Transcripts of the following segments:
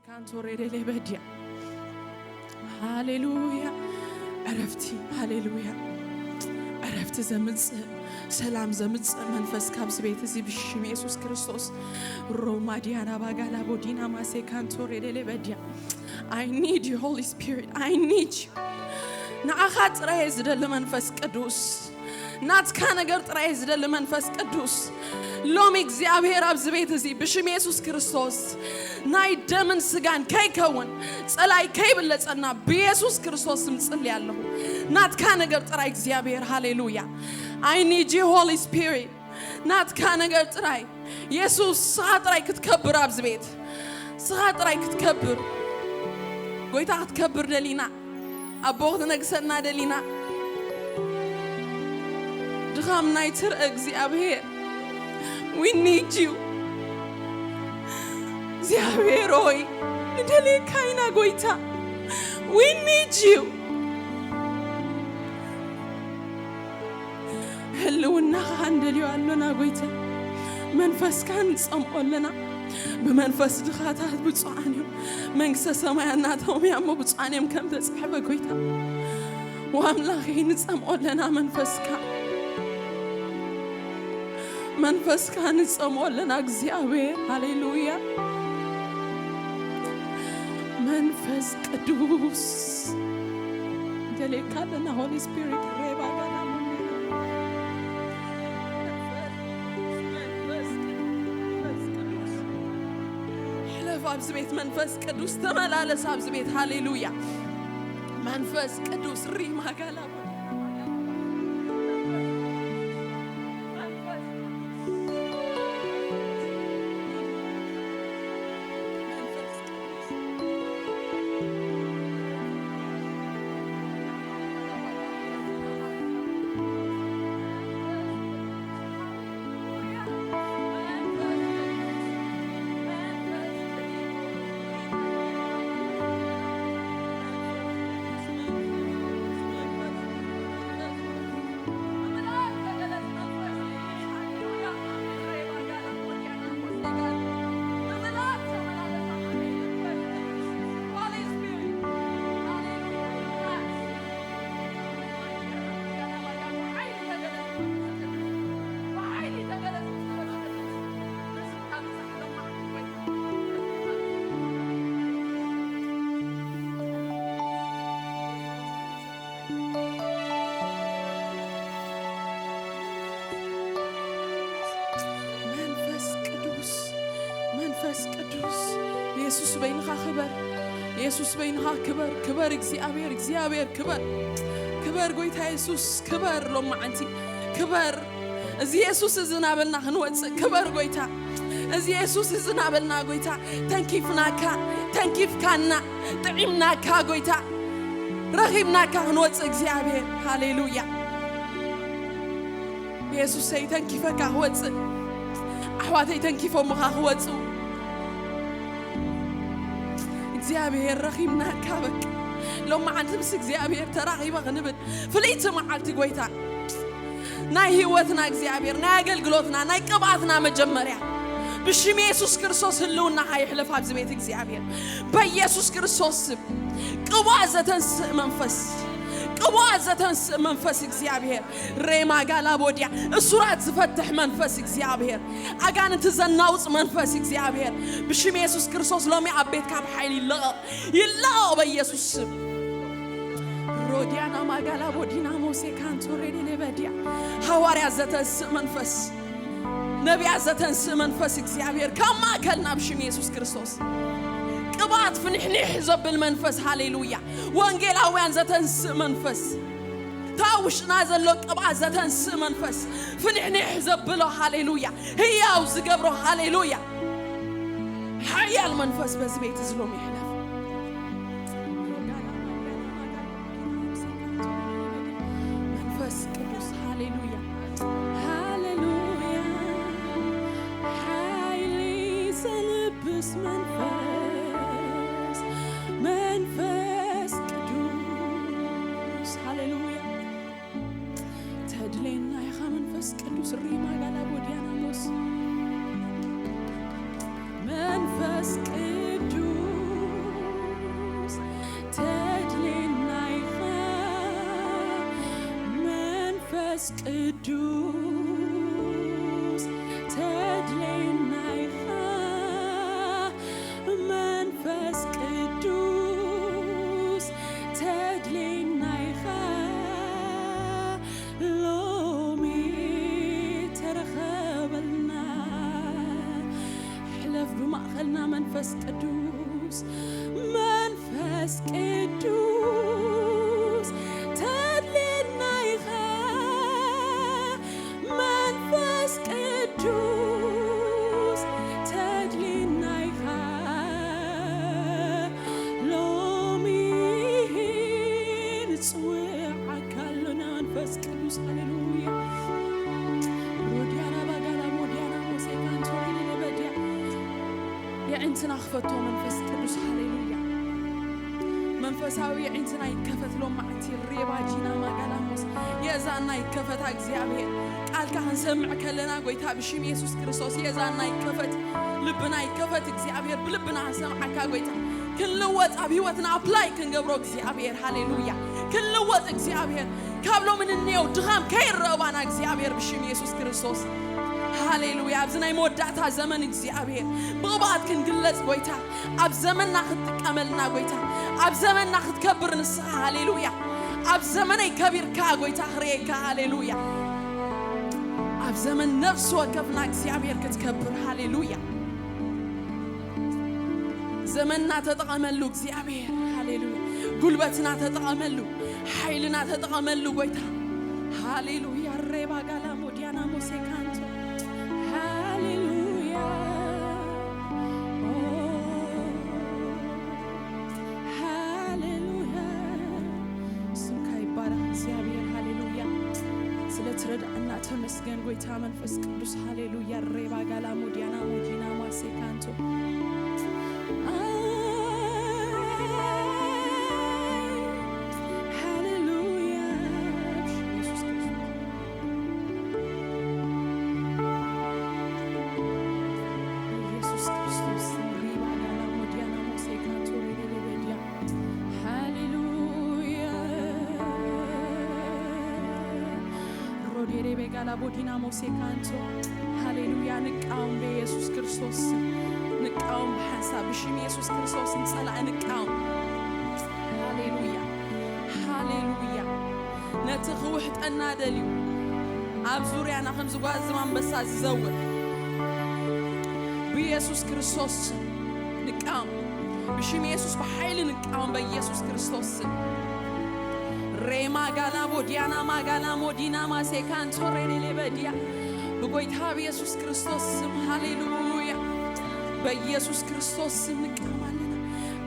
ካንቶሬ ደሌ በዲያ። ሃሌሉያ። ዕረፍቲ፣ ሃሌሉያ። ዕረፍቲ ዘምጽእ፣ ሰላም ዘምጽእ መንፈስ ካብዚ ቤት እዚ ብሽም የሱስ ክርስቶስ። ሮማ ዲያና ባጋላ ቦዲና ማሴ ካንቶሬ ደሌ በዲያ። I need you, Holy Spirit. I need you. ንዓኻ ጥራይ እየ ዝደሊ መንፈስ ቅዱስ። ናትካ ነገር ጥራይ እየ ዝደሊ መንፈስ ቅዱስ። ሎሚ እግዚኣብሔር ኣብዚ ቤት እዚ ብሽም የሱስ ክርስቶስ ናይ ደምን ስጋን ከይከውን፣ ጸላይ ከይብለጸና ብየሱስ ክርስቶስ ስም ጽሊ ኣለኹ። ናትካ ነገር ጥራይ እግዚኣብሔር። ሃሌሉያ። I need you, Holy Spirit. ናትካ ነገር ጥራይ የሱስ፣ ስኻ ጥራይ ክትከብር ኣብዚ ቤት፣ ስኻ ጥራይ ክትከብር። ጎይታ ክትከብር ደሊና፣ ኣቦ ክትነግሰና ደሊና። ድኻም ናይ ትርእ እግዚኣብሔር፣ we need you። እግዚኣብሔር ሆይ፣ ንደልየካ ኢና ጎይታ። We need you። ህልውናኻ ንደልዮ ኣሎና ጎይታ። መንፈስካ ንጸምኦ ኣለና። ብመንፈስ ድኻታት ብፁዓን እዮም፣ መንግስተ ሰማያት ናቶም እያ እሞ ብፁዓን እዮም ከም ተጻሕፈ ጎይታ። ወኣምላኸይ ንጸምኦ ኣለና መንፈስካ። መንፈስካ ንጸምኦ ኣለና እግዚኣብሔር። ሃሌሉያ። መንፈስ ቅዱስ ደሌካ ኣለና። ሆሊ ስፒሪት ሬባ ጋና ሕለፍ ኣብዚ ቤት መንፈስ ቅዱስ ተመላለስ ኣብዚ ቤት። ሃሌሉያ። መንፈስ ቅዱስ ሪማ ጋላ መንፈስ ቅዱስ፣ መንፈስ ቅዱስ፣ የሱስ በይንኻ ክበር፣ የሱስ በይንኻ ክበር፣ ክበር እግዚኣብሔር፣ እግዚኣብሔር ክበር፣ ክበር ጎይታ የሱስ ክበር፣ ሎማዓንቲ ክበር። እዚ የሱስ እዚ ናበልና ክንወፅእ ክበር ጎይታ፣ እዚ የሱስ እዚ ናበልና ጎይታ፣ ተንኪፍናካ፣ ተንኪፍካና፣ ጥዒምናካ ጎይታ፣ ረኺብናካ ክንወፅእ እግዚኣብሔር። ሃሌሉያ። የሱሰይ ተንኪፈካ ክወፅእ፣ ኣሕዋተይ ተንኪፎምኻ ክወፅኡ፣ እግዚኣብሔር ረኺብናካ። በቃ ሎማዓንቲ ምስ እግዚኣብሔር ተራኺበ ክንብል ፍልይቲ መዓልቲ ጎይታ፣ ናይ ህይወትና እግዚኣብሔር፣ ናይ ኣገልግሎትና፣ ናይ ቅብኣትና መጀመርያ ብሽም የሱስ ክርስቶስ ህልውናኻ ይሕለፍ ኣብዚ ቤት እግዚኣብሔር። በኢየሱስ ክርስቶስ ስም ቅብኣት ዘተንስእ መንፈስ፣ ቅብኣት ዘተንስእ መንፈስ እግዚኣብሔር። ሬማ ጋላ ቦዲያ፣ እሱራት ዝፈትሕ መንፈስ እግዚኣብሔር፣ ኣጋንንቲ ዘናውጽ መንፈስ እግዚኣብሔር ብሽም የሱስ ክርስቶስ ሎሚ ኣብ ቤትካ ብሓይሊ ይለቐቕ፣ ይለቐቕ በኢየሱስ ስም። ሮዲያና ማጋላ ቦዲና ሞሴ ካንቶ ሬዴ ሌበዲያ፣ ሃዋርያ ዘተንስእ መንፈስ፣ ነቢያት ዘተንስእ መንፈስ እግዚኣብሔር ካብ ማእከልና ብሽም የሱስ ክርስቶስ። ቅብኣት ፍንሕኒሕ ዘብል መንፈስ፣ ሃሌሉያ። ወንጌላውያን ዘተንስእ መንፈስ፣ እታ ውሽጥና ዘሎ ቅብኣት ዘተንስእ መንፈስ፣ ፍንሕኒሕ ዘብሎ፣ ሃሌሉያ፣ ህያው ዝገብሮ፣ ሃሌሉያ። ሓያል መንፈስ በዚ ቤት እዚ ሎሚ ይሕለፍ። መንፈስ ቅዱስ፣ ሃሌሉያ፣ ሃሌሉያ። ሓይሊ ዘልብስ መንፈስ፣ መንፈስ ቅዱስ፣ ሃሌሉያ። ተድሌና ኢኻ መንፈስ ቅዱስ፣ ሪማ ጋላ ቦዲያና ሞስ። መንፈስ ቅዱስ ቅዱስ ተድሌና ኢኻ፣ መንፈስ ቅዱስ ተድሌና ኢኻ፣ ሎሚ ተረኸበልና። ሕለፍ ብማእኸልና መንፈስ ቅዱስ፣ መንፈስ ቅዱስ ተድሌና ኢኻ፣ መንፈስ ቅዱስ ተድሌና ኢኻ፣ ሎሚ ንጽውዓካ ኣሎና መንፈስ ቅዱስ። ሃሌሉያ። ሮዲያና ባጋላ ሞዲያና ሞሴ ካንቶ ሪዲነ በዲያ። የዕንትና ክፈቶ መንፈስ ቅዱስ። ሃሌሉያ። መንፈሳዊ የዕንትና ይከፈት ሎም መዓልቲ። ሬባ ጂና ማጋላሞስ የእዛና ይከፈታ እግዚኣብሔር። ቃልካ ክንሰምዕ ከለና ጎይታ ብሽም የሱስ ክርስቶስ የእዛና ይከፈት፣ ልብና ይከፈት እግዚኣብሔር። ብልብና ክንሰምዓካ ጎይታ ክንልወጥ ኣብ ህይወትና ኣፕላይ ክንገብሮ እግዚኣብሔር። ሃሌሉያ። ክንልወጥ እግዚኣብሔር። ካብ ሎሚ ንንየው ድኻም ከይረባና እግዚኣብሔር ብሽም የሱስ ክርስቶስ። ሃሌሉያ። ኣብዚ ናይ መወዳእታ ዘመን እግዚኣብሔር ብቕብኣት ክንግለጽ ጎይታ፣ ኣብ ዘመንና ክትጥቀመልና ጎይታ፣ ኣብ ዘመንና ክትከብር ንስኻ። ሃሌሉያ። ኣብ ዘመነይ ከቢርካ ጎይታ ክርእየካ። ሃሌሉያ። ኣብ ዘመን ነፍሲ ወከፍና እግዚኣብሔር ክትከብር። ሃሌሉያ። ዘመንና ተጠቐመሉ እግዚኣብሔር። ሃሌሉያ። ጉልበትና ተጠቐመሉ፣ ሓይልና ተጠቐመሉ ጎይታ። ሃሌሉያ። ሬባ ጋላ ሞዲያና ሞሴ ካንቶ። ሃሌሉያ። ኦ፣ ሃሌሉያ። ስምካ ይባረክ እግዚኣብሔር። ሃሌሉያ። ስለ ትረዳእና ተመስገን ጎይታ መንፈስ ቅዱስ። ሃሌሉያ። ሬባ ጋላ ሞዲያና ሞዲና ማሴ ካንቶ። ሃሌሉያ። ኢየሱስ ክርስቶስ። ኢየሱስ ክርስቶስ። ሪባ ጋላ ሞዲያና ሞሴ ካንቶ ሪቤ ሪቤ ዲያ። ሃሌሉያ። ሮዴሬ ቤጋላ ቦዲና ሞሴ ካንቶ። ሃሌሉያ። ንቃወም በኢየሱስ ክርስቶስ ስም። ንቃወም ብሓንሳብ ብሽም ኢየሱስ ክርስቶስ ንጸላኢ ንቃወም። ሃሌሉያ። ሃሌሉያ። ነቲ ክውሕጠና ደልዩ ኣብ ዙርያና ከም ዝጓዝም ኣንበሳ ዝዘውር ብኢየሱስ ክርስቶስ ስም ንቃወም። ብሽም ኢየሱስ ብሓይሊ ንቃወም በኢየሱስ ክርስቶስ ስም። ሬማ ጋላ ቦዲያና ማጋላ ሞዲና ማሴካንቶ ሬሌሌ በዲያ። ብጎይታ ብኢየሱስ ክርስቶስ ስም። ሃሌሉያ። በኢየሱስ ክርስቶስ ስም ንቃወም ኣለና።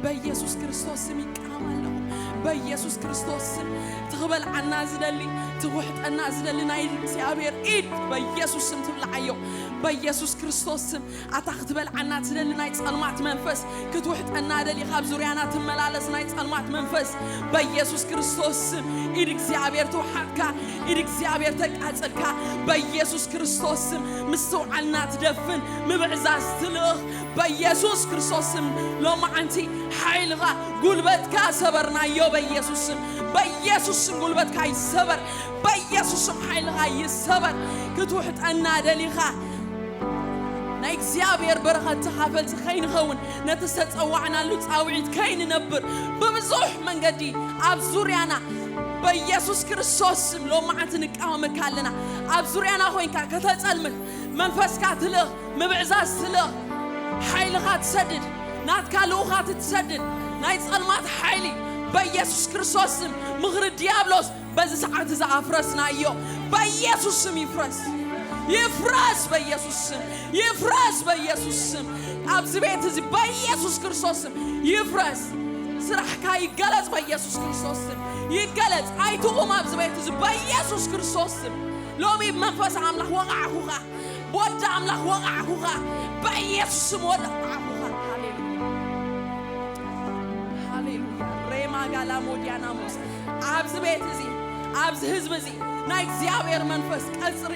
በኢየሱስ ክርስቶስ ስም ይቃወም ኣለኹ። በኢየሱስ ክርስቶስ ስም ትኽበልዓና ዝደሊ፣ ትውሕጠና ዝደሊ ናይ እግዚኣብሔር ኢድ በኢየሱስ ስም ትብልዓዮ። በኢየሱስ ክርስቶስ ስም ኣታ ክትበልዓና ትደሊ ናይ ጸልማት መንፈስ፣ ክትውሕጠና ደሊ ካብ ዙርያና ትመላለስ ናይ ጸልማት መንፈስ በኢየሱስ ክርስቶስ ስም ኢድ እግዚኣብሔር ትውሓጥካ፣ ኢድ እግዚኣብሔር ተቃጽልካ በኢየሱስ ክርስቶስ ስም ምስትውዓልና ትደፍን ምብዕዛዝ ትልእኽ በኢየሱስ ክርስቶስ ስም ሎማዓንቲ ሓይልኻ ጉልበትካ ሰበርናዮ በኢየሱስ ስም። በኢየሱስ ስም ጉልበትካ ይሰበር። በኢየሱስ ስም ሓይልኻ ይሰበር። ክትውሕጠና ደሊኻ ናይ እግዚኣብሔር በረኸት ተኻፈልቲ ከይንኸውን ነቲ ዝተጸዋዕናሉ ጻውዒት ከይንነብር ብብዙሕ መንገዲ ኣብ ዙርያና በኢየሱስ ክርስቶስ ስም ሎማዓንቲ ንቃወመካ ኣለና። ኣብ ዙርያና ኮይንካ ከተጸልምን መንፈስካ ትልእኽ ምብዕዛዝ ትልእኽ ሓይልኻ ትሰድድ ናትካ ልኡኻት ትሰድድ ናይ ጸልማት ሓይሊ በኢየሱስ ክርስቶስ ስም ምኽሪ ዲያብሎስ በዚ ሰዓት እዚ ኣፍረስናዮ። በኢየሱስ ስም ይፍረስ፣ ይፍረስ በኢየሱስ ስም፣ ይፍረስ በኢየሱስ ስም። ኣብዚ ቤት እዚ በኢየሱስ ክርስቶስ ስም ይፍረስ። ስራሕካ ይገለጽ በኢየሱስ ክርስቶስ ስም ይገለጽ። ኣይትቑም ኣብዚ ቤት እዚ በኢየሱስ ክርስቶስ ስም። ሎሚ ብመንፈስ ኣምላኽ ወቓዕኹኻ፣ ብወዲ ኣምላኽ ወቓዕኹኻ፣ በኢየሱስ ስም ወቓዕኹኻ። ሃሌሉያ። ሃሌሉያ። ሬማ ጋላ ሞዲያና ሞስ ኣብዚ ቤት እዚ ኣብዚ ህዝቢ እዚ ናይ እግዚኣብሔር መንፈስ ቀጽሪ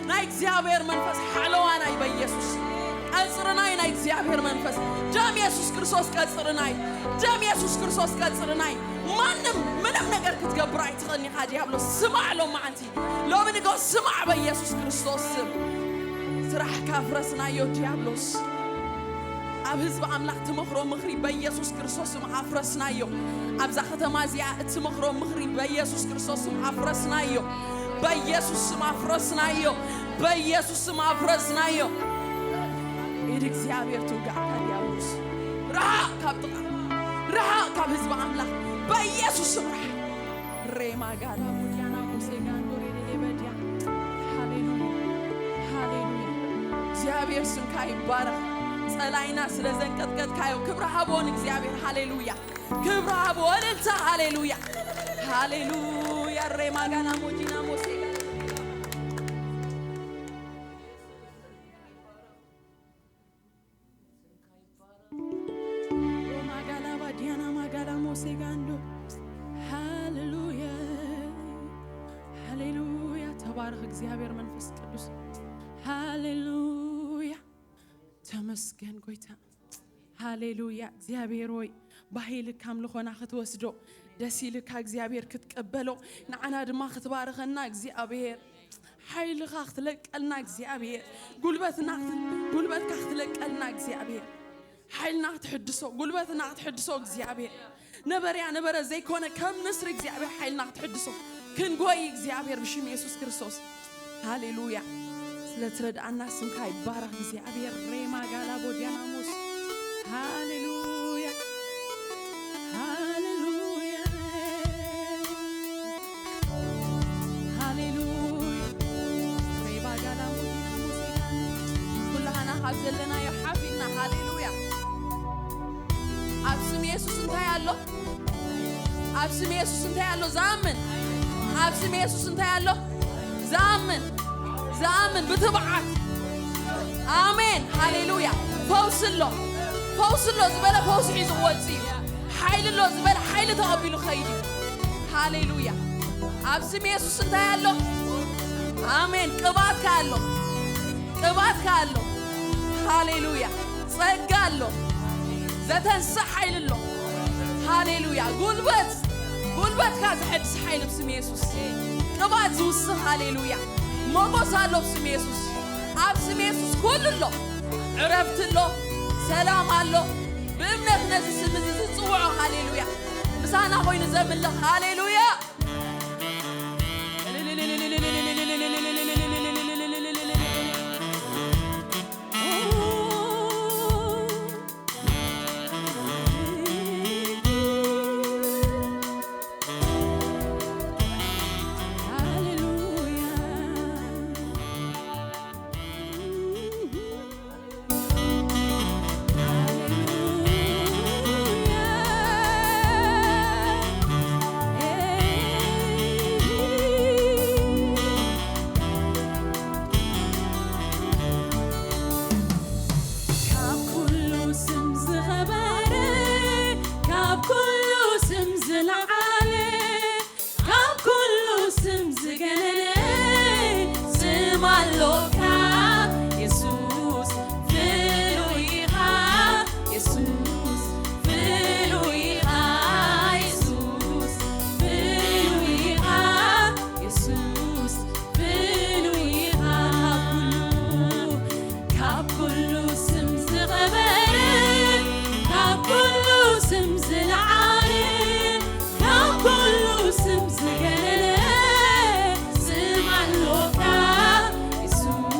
ናይ እግዚኣብሔር መንፈስ ሓለዋናይ በኢየሱስ ቀጽርናይ ናይ እግዚኣብሔር መንፈስ ደም የሱስ ክርስቶስ ቀጽርናይ ደም የሱስ ክርስቶስ ቀጽርናይ ማንም ምንም ነገር ክትገብር ኣይትኽእልን ኢኻ። ዲያብሎስ ስማዕ፣ ሎም መዓንቲ ሎሚ ንጎ ስማዕ፣ በኢየሱስ ክርስቶስ ስም ስራሕካ ኣፍረስናዮ። ዲያብሎስ ኣብ ህዝቢ ኣምላኽ ትመኽሮ ምኽሪ በኢየሱስ ክርስቶስ ስም ኣፍረስናዮ። ኣብዛ ከተማ እዚኣ እትመኽሮ ምኽሪ በኢየሱስ ክርስቶስ ስም ኣፍረስናዮ። በኢየሱስ ስም ኣፍረስናዮ። በኢየሱስ ስም ኣፍረስናዮ። ኢድ እግዚኣብሔር ትውጋእካ ዲያብሎስ። ርሓቕ ካብ ጥቓ፣ ርሓቕ ካብ ህዝቢ ኣምላኽ በኢየሱስ ስም ርሓቕ። ሬማ ጋላ ሙዲያና ሙሴ ጋንዶ ሬዴ በዲያ። ሃሌሉያ፣ ሃሌሉያ። እግዚኣብሔር ስምካ ይባረኽ። ጸላይና ስለ ዘንቀጥቀጥካዮ ክብሪ ሃቦን እግዚኣብሔር። ሃሌሉያ፣ ክብሪ ሃቦ፣ እልልታ። ሃሌሉያ፣ ሃሌሉያ። ሬማ ጋላ ሙዲና ሙሴ ጋንዶ ሮማጋላ ባዲያና ማጋላ ሞሴጋንዶ። ሃሌሉያ፣ ሃሌሉያ። ተባረኽ እግዚኣብሔር መንፈስ ቅዱስ። ሃሌሉያ፣ ተመስገን ጎይታ። ሃሌሉያ። እግዚኣብሔር ሆይ፣ ባህ ኢልካ ኣምልኾና ክትወስዶ፣ ደስ ኢልካ እግዚኣብሔር ክትቀበሎ፣ ንዓና ድማ ክትባርኸና እግዚኣብሔር። ሓይልኻ ክትለቀልና እግዚኣብሔር፣ ጉልበትና ክት-፣ ጉልበትካ ክትለቀልና እግዚኣብሔር፣ ሓይልና ክትሕድሶ፣ ጉልበትና ክትሕድሶ እግዚኣብሔር። ነበርያ ነበረ ዘይኮነ ከም ንስሪ እግዚኣብሔር ሓይልና ክትሕድሶ ክንጎይ እግዚኣብሔር ብሽም የሱስ ክርስቶስ። ሃሌሉያ። ስለ ትረድኣና ስምካ ይባረኽ እግዚኣብሔር። ሬማ ጋላ ቦዲያናሞስ። ሃሌሉያ። ሃሌሉያ። ሃሌሉያ። ሬባ ጋላ ቦዲያናሞስ። ኩላህና ካብ ዘለናዮ ሓፊድና። ሃሌሉያ። ኣብ ስም የሱስ እንታይ ኣሎ? ኣብ ስም የሱስ እንታይ ኣሎ? ዝኣምን። ኣብ ስም የሱስ እንታይ ኣሎ? ዝኣምን። ዝኣምን ብትብዓት። ኣሜን። ሃሌሉያ። ፈውሲ ኣሎ። ፈውሲ ኣሎ ዝበለ ፈውሲ ሒዙ ክወጽእ እዩ። ሓይሊ ኣሎ ዝበለ ሓይሊ ተቐቢሉ ክኸይድ እዩ። ሃሌሉያ። ኣብ ስም የሱስ እንታይ ኣሎ? ኣሜን። ቅብኣትካ ኣሎ። ቅብኣትካ ኣሎ። ሃሌሉያ። ጸጋ ኣሎ። ዘተንስእ ሓይሊ ኣሎ። ሃሌሉያ። ጉልበት፣ ጉልበትካ ዘሐድስ ሓይሊ ብስም የሱስ። ቅብኣት ዝውስኽ። ሃሌሉያ። ሞጎስ ኣሎ ብስም የሱስ። ኣብ ስም የሱስ ኩሉ ኣሎ። ዕረፍቲ ኣሎ። ሰላም ኣሎ። ብእምነት ነዚ ስም እዚ ዝጽውዖ። ሃሌሉያ። ምሳና ኮይኑ ዘምልኽ። ሃሌሉያ። ካብ ኩሉ ስም ዝኸበረ፣ ካብ ኩሉ ስም ዝለዓለ፣ ካብ ኩሉ ስም ዝገነነ ስም ኣሎካ የሱስ፣ ፍሉይ ኢኻ የሱስ፣ ፍሉይ ኢኻ የሱስ፣ ፍሉይ ኢኻ የሱስ፣ ፍሉይ ኢኻ ካብ ኩሉ ካብ ኩሉ ስም ዝኸበረ፣ ካብ ኩሉ ስም ዝለዓለ፣ ካብ ኩሉ ስም ዝገነነ ስም ኣሎካ የሱስ፣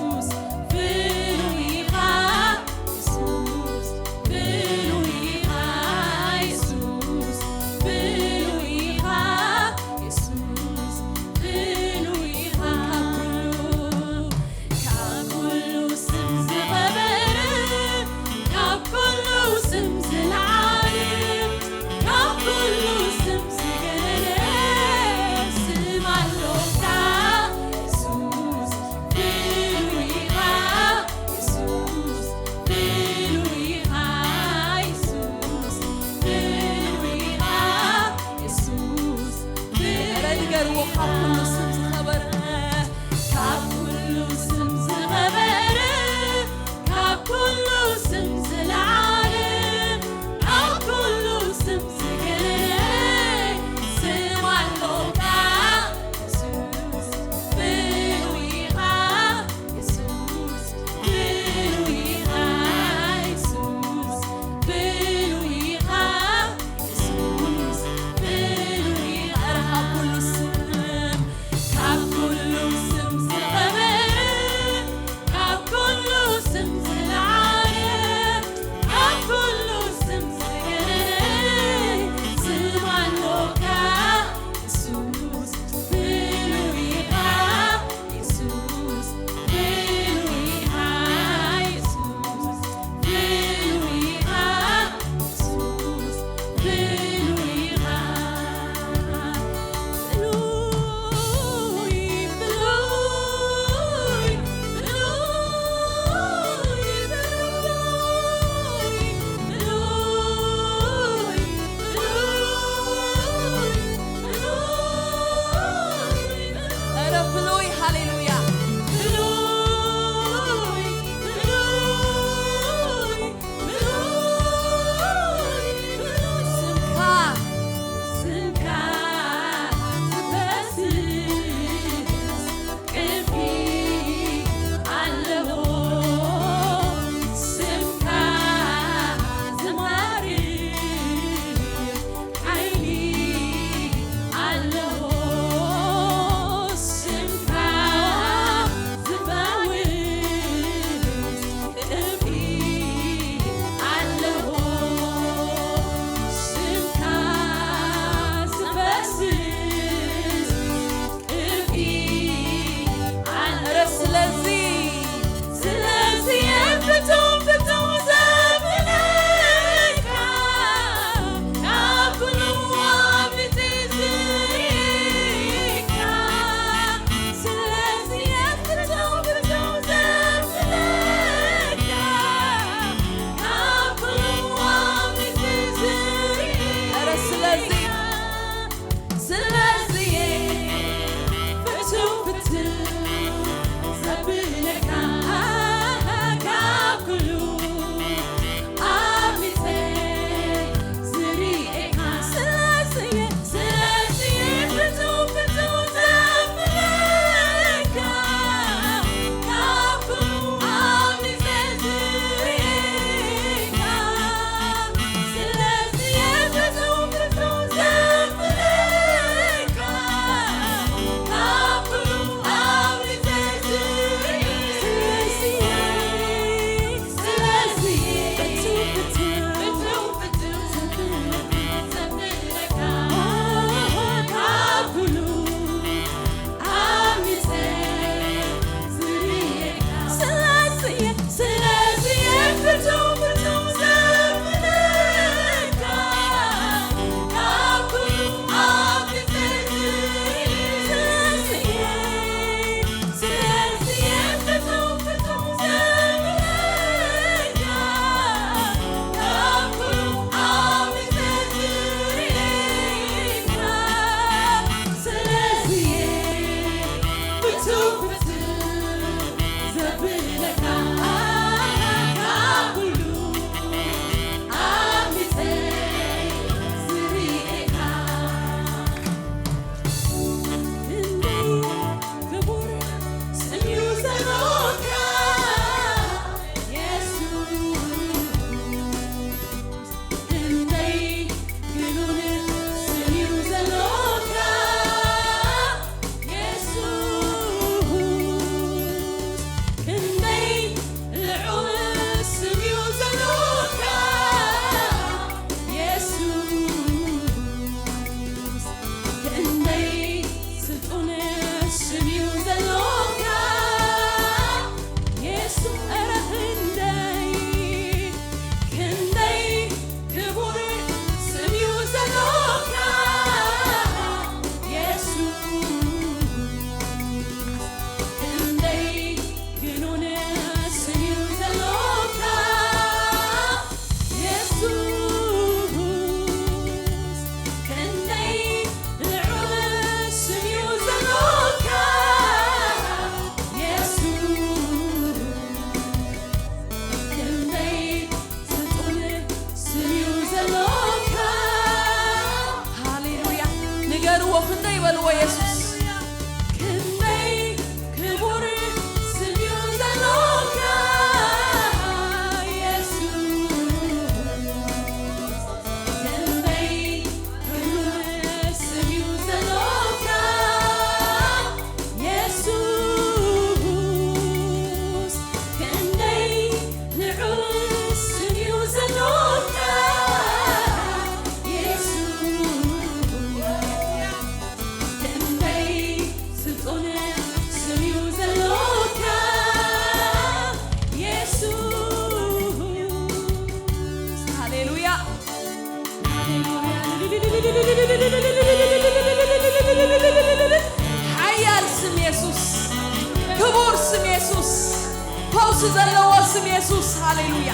ፈውሲ ዘለዎ ስም የሱስ። ሃሌሉያ።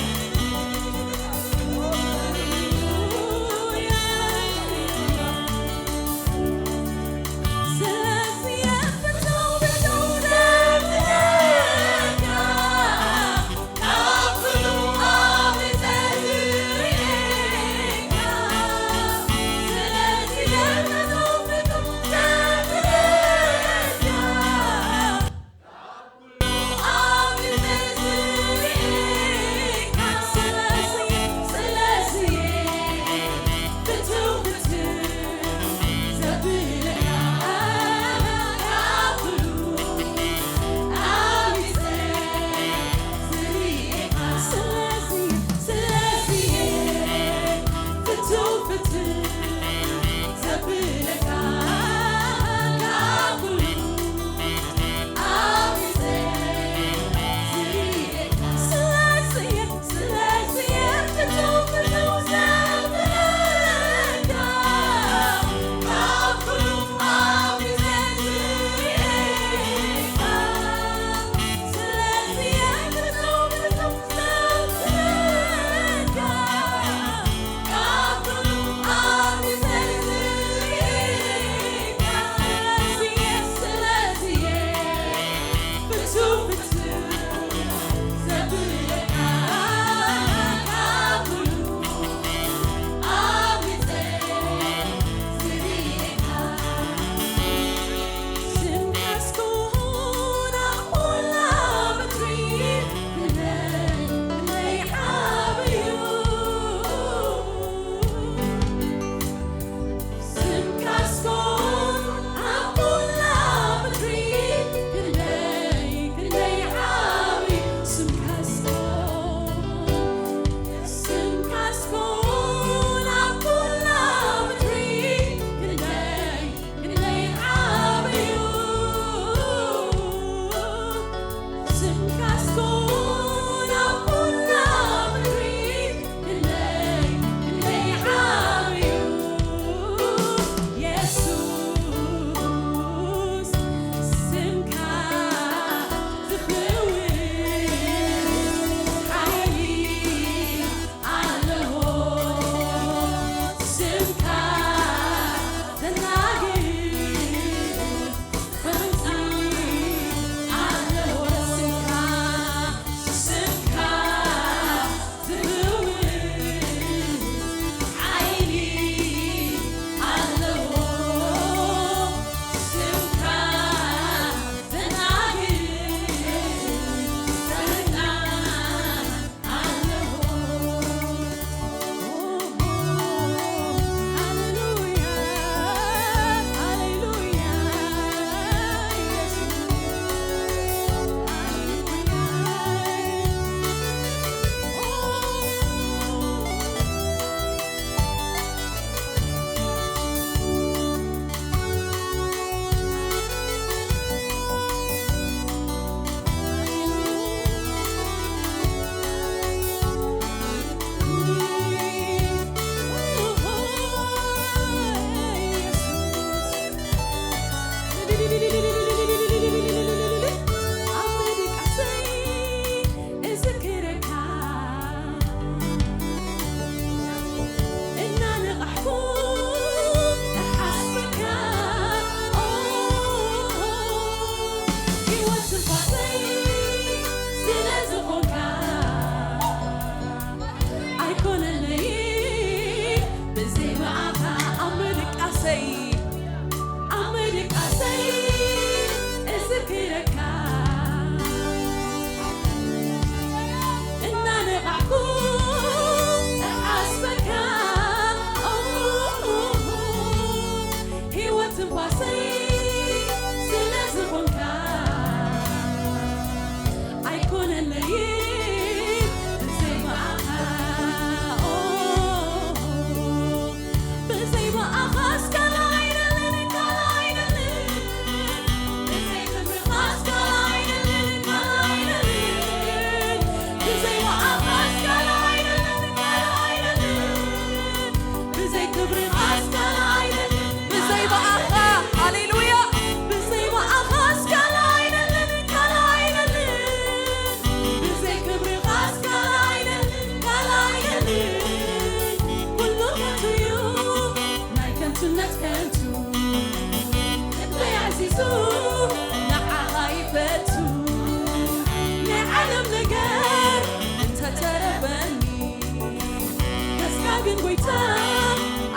ግን ጎይታ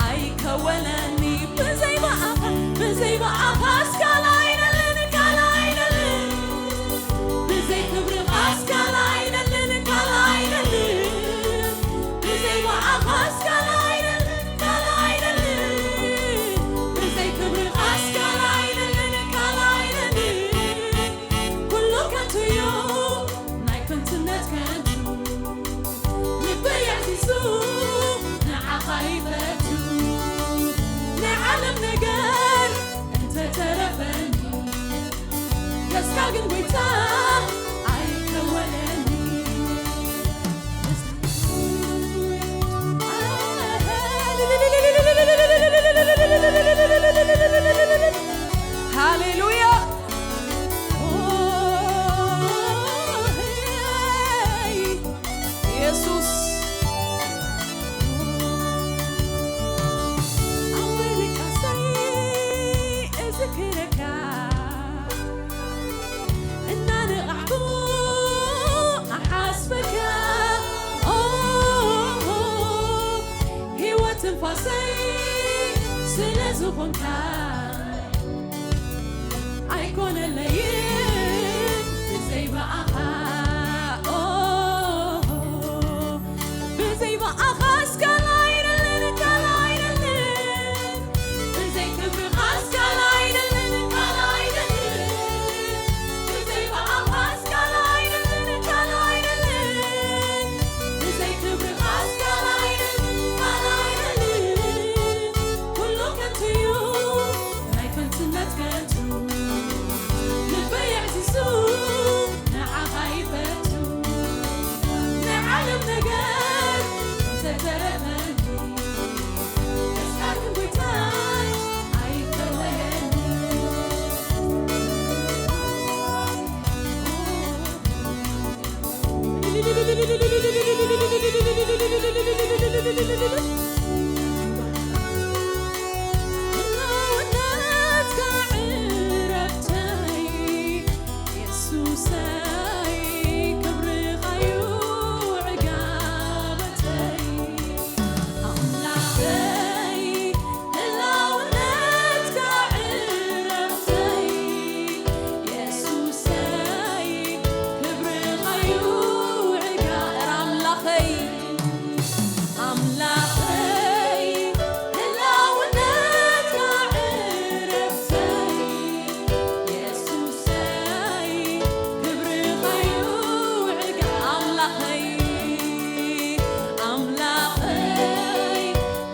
ኣይከወለኒ። ብዘይ ብኣኻ፣ ብዘይ ብኣኻ እስካል ኣይደልን፣ ካልእ ኣይደልን። ብዘይ ክብርኻ እስካል ኣይደልን፣ ካልእ ኣይደልን። ብዘይ ብኣኻ እስካል ኣይደልን፣ ካልእ ኣይደልን። ብዘይ ክብርኻ እስካል ኣይደልን፣ ካልእ ኣይደልን። ኩሉ ከንቱ እዩ፣ ናይ ከንቱነት ከንቱ። ልበይ ኣዕዚዙ ንዓኻ ይፈቱ። ናይ ዓለም ነገር እንተተረፈኒ፣ ደስታ ግን ጎይታ ኣይከወለኒ። ሃሌሉያ። የሱስ ኣወልቃሰይ እዝክረካ እናነቓዕኩ ኣሓስበካ። ኦ፣ ህይወት ትንፋሰይ ስለ ዝኾንካ ኣይኮነለይን ብዘይ ብኣኻ። ኦ፣ ብዘይ ብኣኻ እስካል ኣይደልን፣ ካልእ ኣይደልን። ብዘይ ክብርኻ እስካል ኣይደልን፣ ካልእ ኣይደልን። ብዘይ ብኣኻ እስካል ኣይደልን፣ ካልእ ኣይደልን። ብዘይ ክብርኻ እስካል ኣይደልን፣ ካልእ ኣይደልን። ኩሉ ከንቱ እዩ፣ ናይ ከንቱነት ከንቱ። ልበይ ኣዕዚዙ ንዓኻ ይፈቱ። ናይ ዓለም ነገር እንተተረፈኒ፣ እስካልኩም ጎይታይ ኣይከወለኒ። ህላውነትካ ዕረፍተይ፣ የሱሰይ ክብርኻዩ ዕጋበተይ። ኣምላኸይ፣ ህላውነትካ ዕረፍተይ፣ የሱሰይ ክብርኻዩ ዕጋ-፣ ኣምላኸይ፣ ኣምላኸይ፣ ህላውነትካ ዕረፍተይ፣ የሱሰይ ክብርኻዩ ዕጋ-፣ ኣምላኸይ፣ ኣምላኸይ፣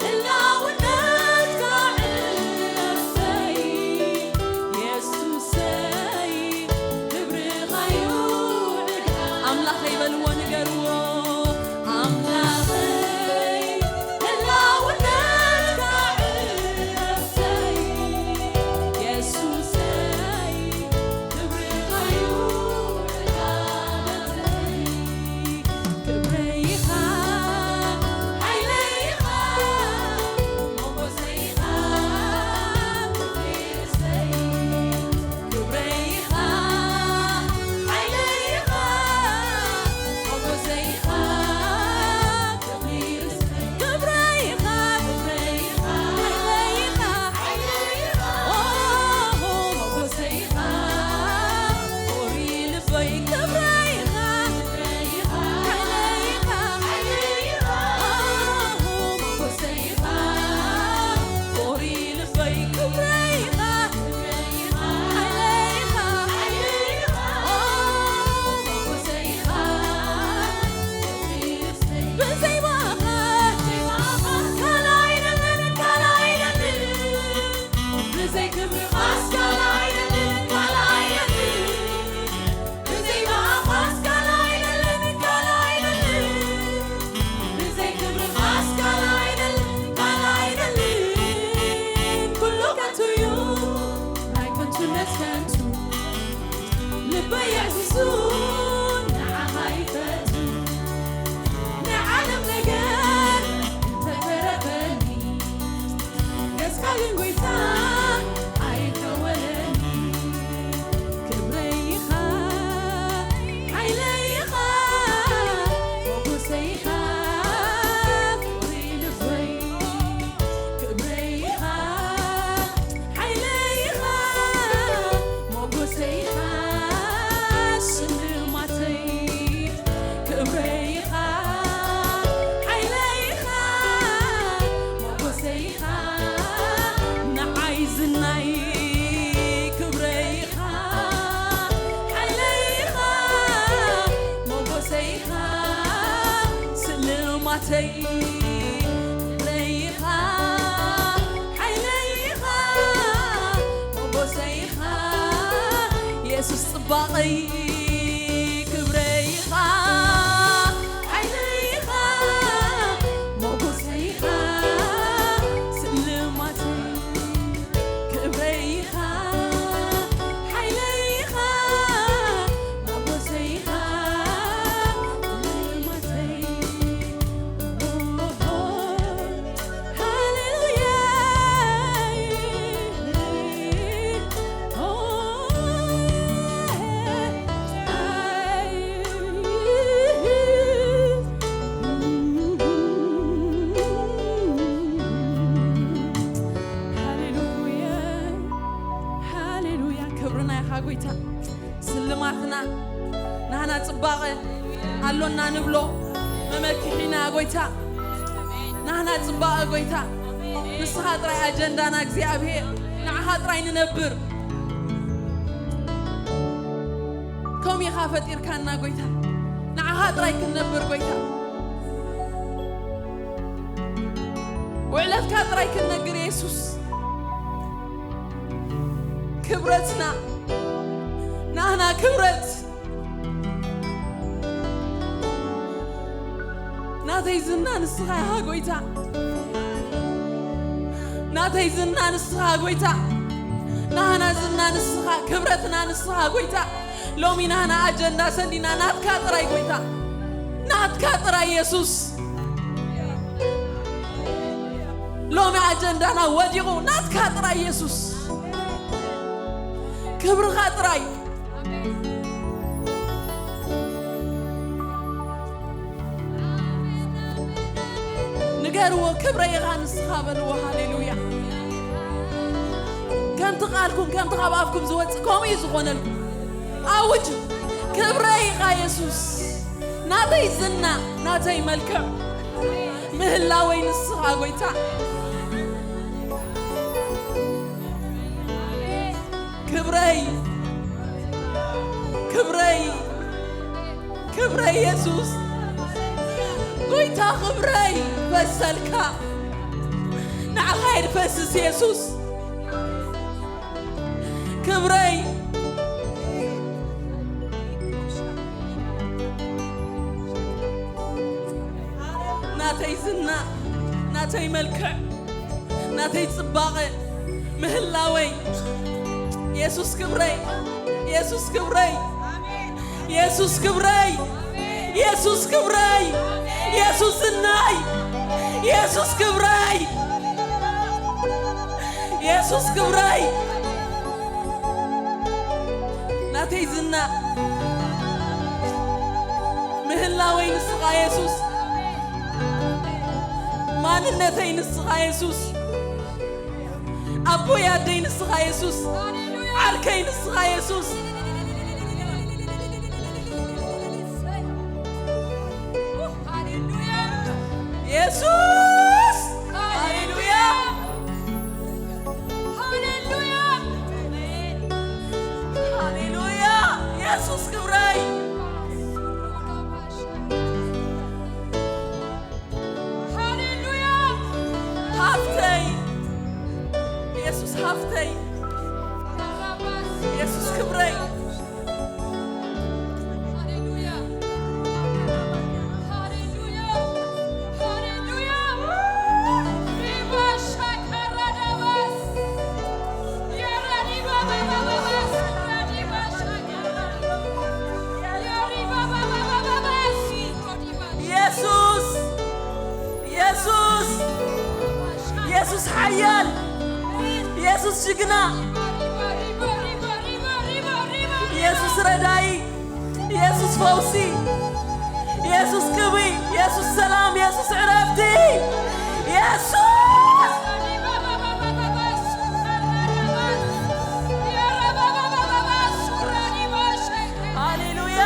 ህላውነትካ ዕረፍተይ፣ የሱሰይ ክብርኻዩ ዕጋ-፣ ኣምላኸይ በልዎ፣ ንገርዎ። ኣምላኸይ፣ ህላውነትካ ዕረፍተይ፣ የሱሰይ ክብርኻዩ ዕጋበተይ። ክብረይ ኢኻ፣ ሓይለይ ኢኻ፣ ሞጎሰይ ኢኻ፣ ክብረይ ኢኻ፣ ሓይለይ ኢኻ፣ ሞጎሰይ ኢኻ፣ ክብረይኻ ሓይለይኻ ሞጎሰይኻ የሱስ ጽባቐይ ክብረይኻ ሓይለይኻ ሞጎሰይኻ ስልማተይ ክብረይኻ ሓይለይኻ ሞጎሰይኻ ስልማተይ ሃሌሉያ። ሃሌሉያ፣ ሃሌሉያ። ክብርና ኢኻ ጎይታ። ስልማትና ናህና ጽባቐ ኣሎና ንብሎ መመክሒና ጎይታ። ናህና ጽባቐ ጎይታ። ንስኻ ጥራይ ኣጀንዳና እግዚኣብሔር። ንዓኻ ጥራይ ንነብር። ከምኡ ኢኻ ፈጢርካና ጎይታ። ንዓኻ ጥራይ ክንነብር ጎይታ። ውዕለትካ ጥራይ ክንነግር የሱስ። ክብረትና ናህና ክብረት። ናተይ ዝና ንስኻ ኢኻ ጎይታ። ናተይ ዝና ንስኻ ጎይታ። ናህና ዝና ንስኻ፣ ክብረትና ንስኻ ጎይታ። ሎሚ ናህና ኣጀንዳ ሰንዲና ናትካ ጥራይ ጎይታ። ናትካ ጥራይ የሱስ። ሎሚ ኣጀንዳና ወዲቑ ናትካ ጥራይ የሱስ። ክብርኻ ጥራይ። ንገርዎ ክብረይ ኢኻ ንስኻ በልዎ። ሃሌሉያ። ከምቲ ቃልኩም ከምቲ ካብ ኣፍኩም ዝወጽእ ከምኡ እዩ ዝኾነልኩም። ኣውጅ ክብረይ ኢኻ የሱስ። ናተይ ዝና ናተይ መልክዕ ምህላወይ ንስኻ ጎይታ። ክብረይ ክብረይ ክብረይ የሱስ ጎይታ ክብረይ ፈሰልካ ንዓኻ ይድፈስስ የሱስ ክብረይ ናተይ ዝና ናተይ መልክዕ ናተይ ጽባቐ ምህላወይ የሱስ ክብረይ የሱስ ክብረይ የሱስ ክብረይ የሱስ ክብረይ የሱስ ዝናይ የሱስ ክብረይ የሱስ ክብረይ ናተይ ዝና ምህላወይ ንስኻ የሱስ ማንነተይ ንስኻ የሱስ ኣቦይ ኣደይ ንስኻ የሱስ ዓርከይ ንስኻ የሱስ የሱስ ሃሌሉያ ሃሌሉያ ሃሌሉያ የሱስ ክብረይ ሃሌሉያ ሃፍተይ የሱስ ሃፍተይ የሱስ ክብረይ ሃሌሉያ ሃሌሉያ ሃሌሉያ ሪባ ሻካራ ዳባስ የራ ሪባ ባባባባስ ሪባ ሻካራ የሪባ ባባባባስ የሱስ የሱስ የሱስ ሓያል የሱስ ጅግና የሱስ ረዳኢ የሱስ ፈውሲ የሱስ ክብሪ የሱስ ሰላም የሱስ ዕረፍቲ የሱስ ሃሌሉያ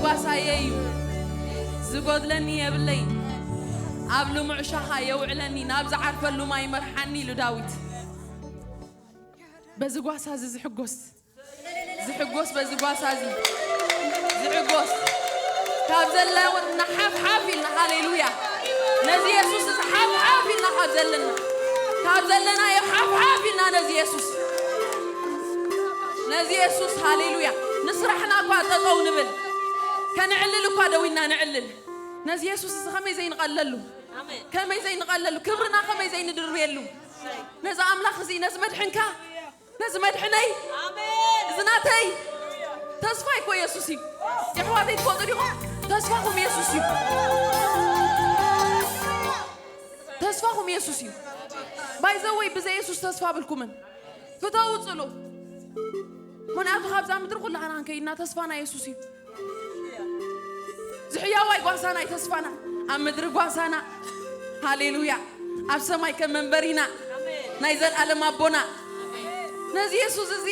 ጓሳየ እዩ፣ ዝጎድለኒ የብለይ። ኣብ ልሙዕ ሻኻ የውዕለኒ፣ ናብ ዝዓርፈሉ ማይ ይመርሓኒ ኢሉ ዳዊት። በዚ ጓሳ እዚ ዝሕጎስ፣ ዝሕጎስ፣ በዚ ጓሳ እዚ ዝሕጎስ፣ ካብ ዘለና ሓፍ ሓፍ ኢልና፣ ሃሌሉያ፣ ነዚ የሱስ እዚ ሓፍ ሓፍ ኢልና፣ ካብ ዘለና፣ ካብ ዘለናዮ ሓፍ ሓፍ ኢልና ነዚ የሱስ፣ ነዚ የሱስ፣ ሃሌሉያ። ንስራሕና እኳ ጠጠው ንብል፣ ከነዕልል እኳ ደው ኢልና ነዕልል። ነዚ የሱስ እዚ ከመይ ዘይንቐለሉ፣ ከመይ ዘይንቐለሉ፣ ክብርና ከመይ ዘይንድርብየሉ። ነዚ ኣምላኽ እዚ፣ ነዚ መድሕንካ፣ ነዚ መድሕነይ፣ እዚ ናተይ ተስፋይ እኮ የሱስ እዩ። የሕዋተይ ትፈልጡ ዲኹም? ተስፋኹም የሱስ እዩ። ተስፋኹም የሱስ እዩ። ባይዘወይ ብዘይ የሱስ ተስፋ ብልኩምን። ፍተው ጽሉ። ምኽንያቱ ካብዛ ምድሪ ኩላህና ክንከይድና ተስፋና የሱስ እዩ። ዝሕያዋይ ጓሳና እዩ ተስፋና። ኣብ ምድሪ ጓሳና። ሃሌሉያ። ኣብ ሰማይ ከም መንበሪና። ናይ ዘልኣለም ኣቦና። ነዚ የሱስ እዚ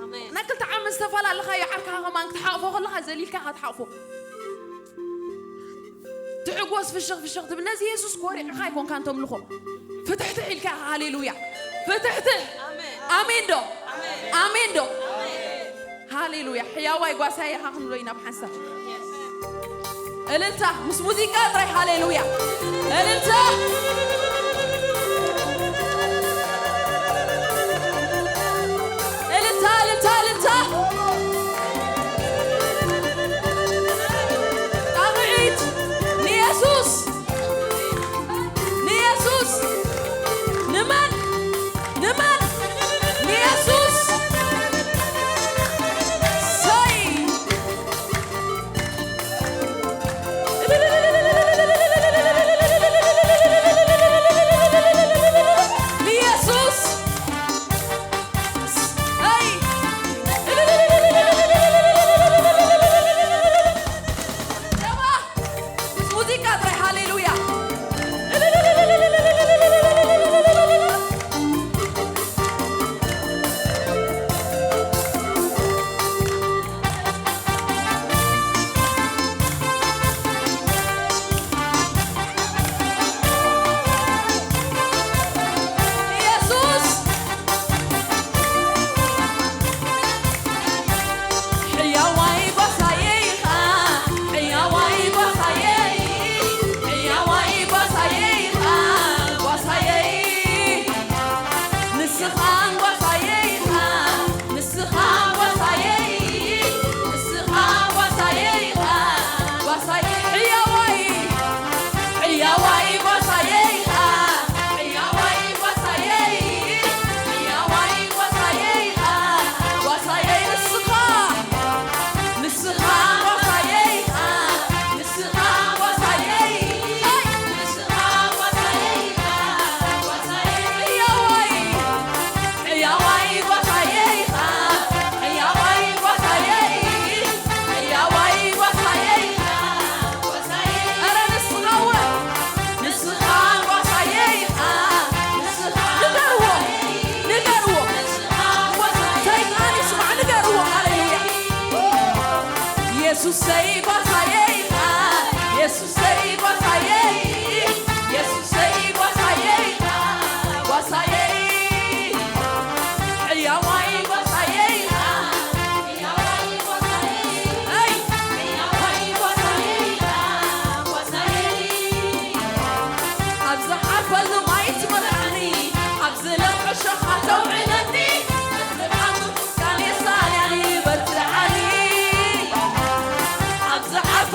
ኣሜን። ናይ ክልተ ዓመት ዝተፈላለኻዮ ዓርካ ከማን ክትሓቕፎ ከለኻ ዘሊልካ ኢኻ ትሓቕፎ። ትሕጎስ ፍሽኽ ፍሽኽ ትብል። ነዚ የሱስ ኮሪዕኻ ኣይኮንካን ተምልኾ። ፍትሕትሕ ኢልካ ኢኻ። ሃሌሉያ። ፍትሕትሕ። ኣሜን። ኣሜን ዶ? ኣሜን። ኣሜን ዶ? ኣሜን። ሃሌሉያ። ሕያዋይ ጓሳይ ኢኻ ክንብሎ ኢና ብሓንሳብ። የስ። እልልታ ምስ ሙዚቃ ጥራይ። ሃሌሉያ። እልልታ። እልልታ፣ እልልታ፣ እልልታ። ጣቕዒት ንየሱስ፣ ንየሱስ። ንመን? ንመን? ንየሱስ። ሰይ። ንየሱስ። ኣይ! ደማ! ምስ ሙዚቃ ጥራይ። ሃሌሉያ! ኢየሱስ ሕያዋይ ጓሳየ ኢኻ፣ ሕያዋይ ጓሳየ፣ ሕያዋይ ጓሳየ ኢኻ፣ ጓሳየ። ንስኻ ጓሳየ ኢኻ፣ ንስኻ ጓሳየ፣ ንስኻ ጓሳየ ኢኻ፣ ጓሳየ። ሕያዋይ፣ ሕያዋይ ጓሳየ ኢኻ፣ ሕያዋይ ጓሳየ፣ ሕያዋይ ጓሳየ ኢኻ፣ ጓሳየ። ንስኻ፣ ንስኻ ጓሳየ ኢኻ፣ ንስኻ ጓሳየ፣ ንስኻ ጓሳየ ኢኻ፣ ጓሳየ። ሕያዋይ፣ ሕያዋይ ጓሳየ ኢኻ፣ ሕያዋይ ጓሳየ፣ ሕያዋይ ጓሳየ ኢኻ፣ ጓሳየ። ኧረ ንስኻ እውን፣ ንስኻ ጓሳየ ኢኻ፣ ንስኻ ንገርዎ፣ ንገርዎ። ሰይጣን ይስማዕ፣ ንገርዎ። ሃሌሉያ። የሱሰይ ጓሳየ ኢኻ፣ የሱሰይ ጓሳየ፣ የሱሰይ ጓሳየ ኢኻ፣ ጓሳየ። ሕያዋይ ጓሳየ ኢኻ፣ ሕያዋይ ጓሳየ፣ ኣይ፣ ሕያዋይ ጓሳየ ኢኻ፣ ጓሳየ። ኣብ ዝዓርፈሉ ማይ ትመርሓኒ፣ ኣብ ዝለምዖ ሸኻ ተውዕለኒ፣ በትርኻ ምቁስቃን የሳንያኒ፣ በትርዓኒ። ኣብ ዝዓርፈ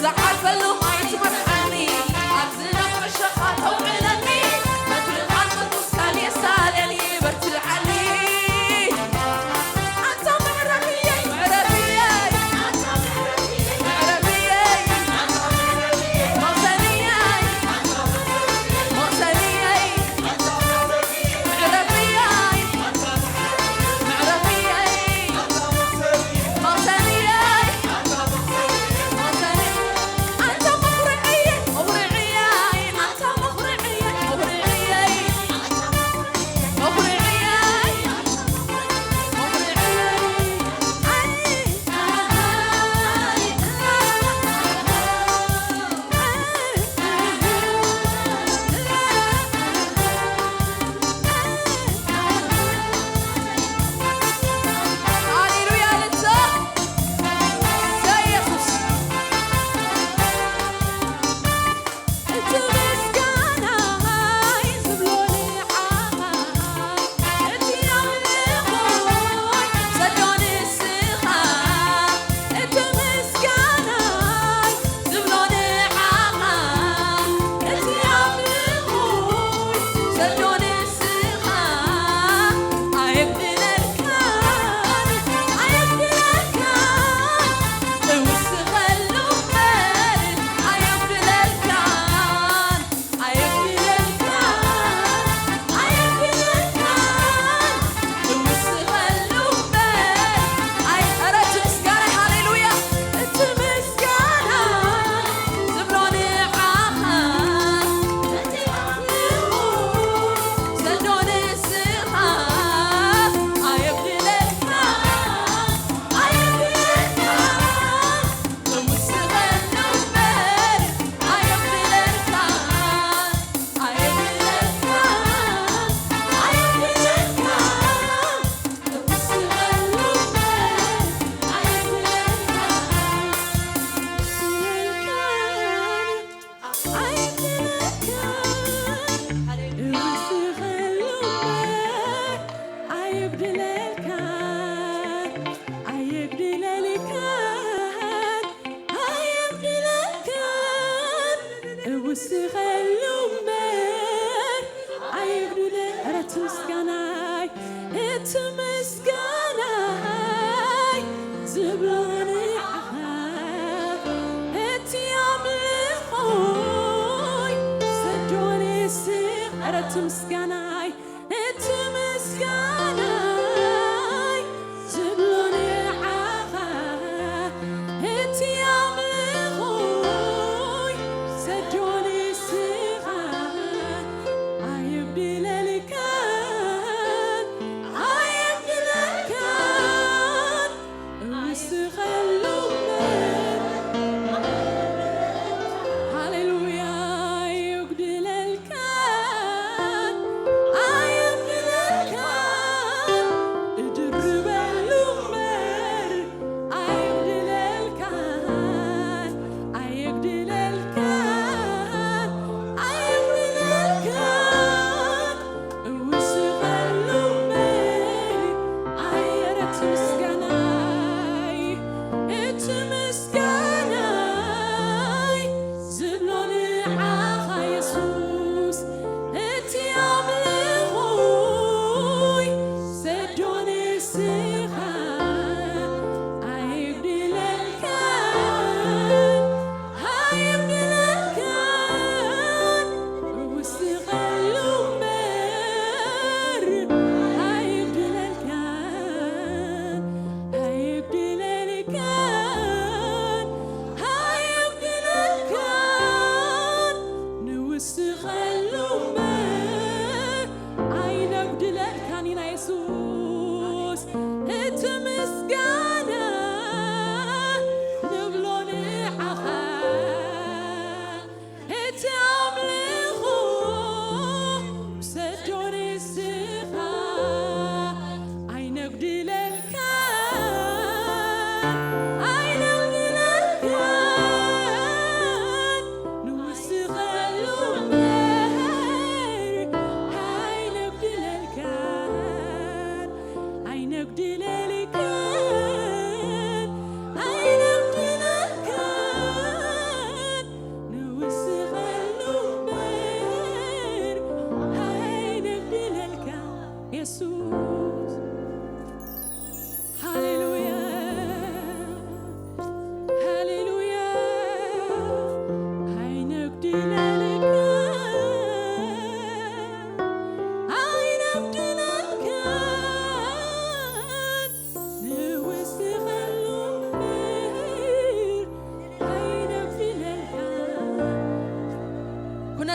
ዝሓልፈሉ ማይ ትመርሓኒ፣ ኣብ ዝነፍዕ ሸኻ ተውዕለኒ፣ በትርኻ ቅዱስ ቃል የሳልየኒ፣ በርትዓኒ። ኣንታ መዕረፍየይ፣ መዕረፍየይ፣ መዕረፍየይ፣ መቕሰንየይ፣ መቕሰንየይ፣ መዕረፍየይ፣ መዕረፍየይ፣ መቕሰንየይ። ሃሌሉያ፣ እልልታ። ኢየሱስ። እቲ ምስጋናይ ዝብሎ ንዓኻ፣ እቲ ኣምልኾይ ዘዶ ንስኻ፣ እቲ ምስጋናይ ዝብሎ ንዓኻ፣ እቲ ኣምልኾይ ዘዶ ንስኻ፣ ኣየብለልካን፣ ኣየብለልካን፣ እውስኸሉ እምበር፣ ኣየብለልካን፣ ኣየብለልካን፣ ኣየብለልካን፣ እውስኸሉ እምበር፣ ኣይ-፣ ኧረ እቲ ምስጋና፣ ሃሌሉያ፣ እቲ ምስጋና ዝብሎ ንዓኻ፣ እቲ ኣምልኾ ዘዶ ንስኻ፣ ኣየብለልካን፣ ኣየብለልካን፣ እውስኸሉ እምበር፣ ኣየብለልካን፣ ኣየብለልካን፣ ኣየብለልካን፣ እውስኸሉ እምበር፣ ኣየብለልካን፣ ኣየብለልካን፣ እውስኸሉ እምበር፣ ኣየብለልካን፣ ኣየብለልካን፣ ኣየብለልካን፣ እውስኸሉ እምበር፣ ኣየብለል-፣ ኧረ እቲ ምስጋናይ፣ እቲ ምስጋናይ ዝብሎ ንዓኻ፣ እቲ ኣምልኾይ ዘዶ ንስኻ፣ ኧረ እቲ ምስጋናይ፣ እቲ ምስጋናይ ዝብሎ ንዓኻ፣ እቲ ኣምልኾይ ዘዶ ንስኻ፣ ኣየብለልካን፣ ኣየብለልካን፣ እውስኸሉ እምበር፣ ሃሌሉያ፣ የጉድለልካን፣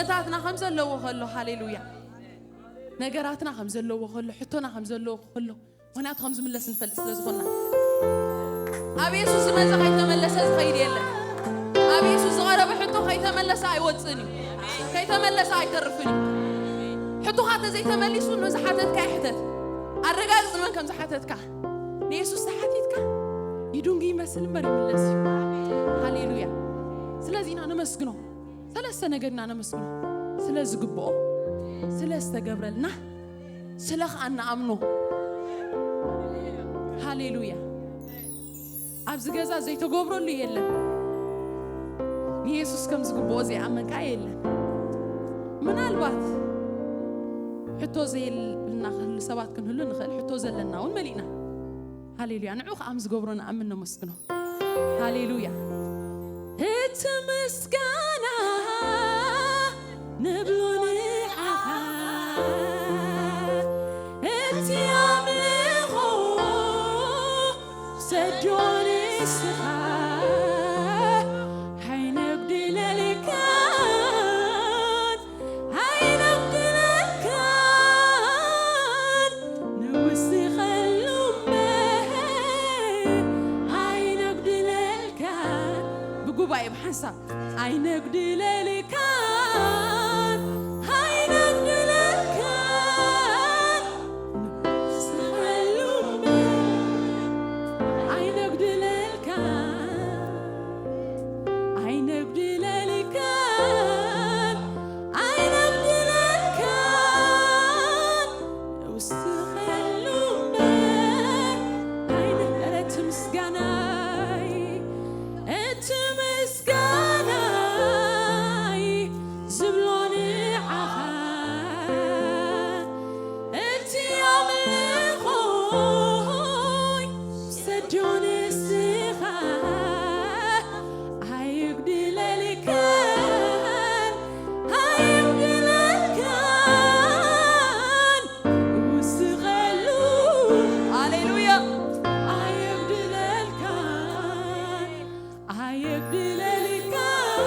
ነገራትና ከም ዘለዎ ከሎ፣ ሃሌሉያ፣ ነገራትና ከም ዘለዎ ከሎ፣ ሕቶና ከም ዘለዎ ከሎ፣ ምኽንያቱ ከም ዝምለስ ንፈልጥ ስለ ዝኾንና፣ ኣብ የሱስ ዝመጸ ከይተመለሰ ዝኸይድ የለን። ኣብ የሱስ ዝቐረበ ሕቶ ከይተመለሰ ኣይወጽእን እዩ፣ ከይተመለሰ ኣይተርፍን እዩ። ሕቶኻ ተዘይተመሊሱ ንዝሓተትካ ይሕተት። ኣረጋግጽ ንመን ከም ዝሓተትካ። ንየሱስ ተሓቲትካ ይዱንጊ ይመስል እምበር ይምለስ እዩ። ሃሌሉያ። ስለዚ ኢና ነመስግኖ። ሰለስተ ነገር ኢና ነመስግኖ። ስለ ዝግብኦ፣ ስለ ዝተገብረልና፣ ስለ ኸኣ ንኣምኖ። ሃሌሉያ። ኣብዚ ገዛ ዘይተገብረሉ የለን። ንየሱስ ከም ዝግብኦ ዘይኣመንካ የለን። ምናልባት ሕቶ ዘይብልና ክህሉ ሰባት ክንህሉ ንኽእል፣ ሕቶ ዘለና እውን መሊእና። ሃሌሉያ። ንዑ ኸኣ ምስ ዝገብሮ ንኣምን ነመስግኖ። ሃሌሉያ። እቲ ምስጋና ንብሎ ንዓኻ፣ እቲ ኣምልኾ ሰዶ ንስኻ፣ ኣይነጉድለልካን ኣይነጉድለልካን፣ ንውስኸሉ እምበር ኣይነጉድለልካን። ብጉባኤ ብሓንሳብ ኣይነጉድለልካን ኣይነጉድለልካን፣ ንውስኸሉ እምበር ኣይነጉድለልካን። ኣይነጉድለልካን ኣይነጉድለልካን፣ ውስኸሉ እምበር ኣይነ-፣ ኧረ እቲ ምስጋናይ፣ እቲ ምስጋናይ ዝብሎ ንዓኻ፣ እቲ ኣምልኾይ ሰዶ ንስኻ፣ ኣይጉድለልካን ኣይጉድለልካን፣ ውስኸሉ። ሃሌሉያ። ኣይጉድለልካን ኣይጉድለልካን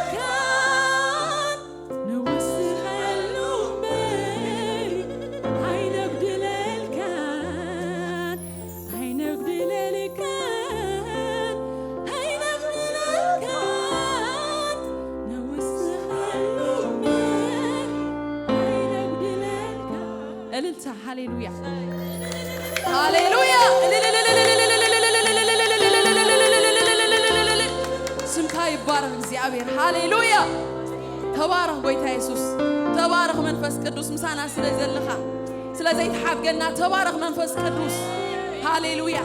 ኣይጉድለልካን፣ ንውስኸሉ እምበር ኣይነጉድለልካን ኣይነጉድለልካን ኣይነጉድለልካን፣ ንውስኸሉ እምበር ኣይነጉድለልካን። እልልታ። ሃሌሉያ። ሃሌሉያ። ስምካ ይባረክ እግዚኣብሔር። ሃሌሉያ። ተባረኽ ጎይታ የሱስ። ተባረኽ መንፈስ ቅዱስ፣ ምሳና ስለ ዘለኻ፣ ስለ ዘይትሓድገና ተባረኽ መንፈስ ቅዱስ። ሃሌሉያ።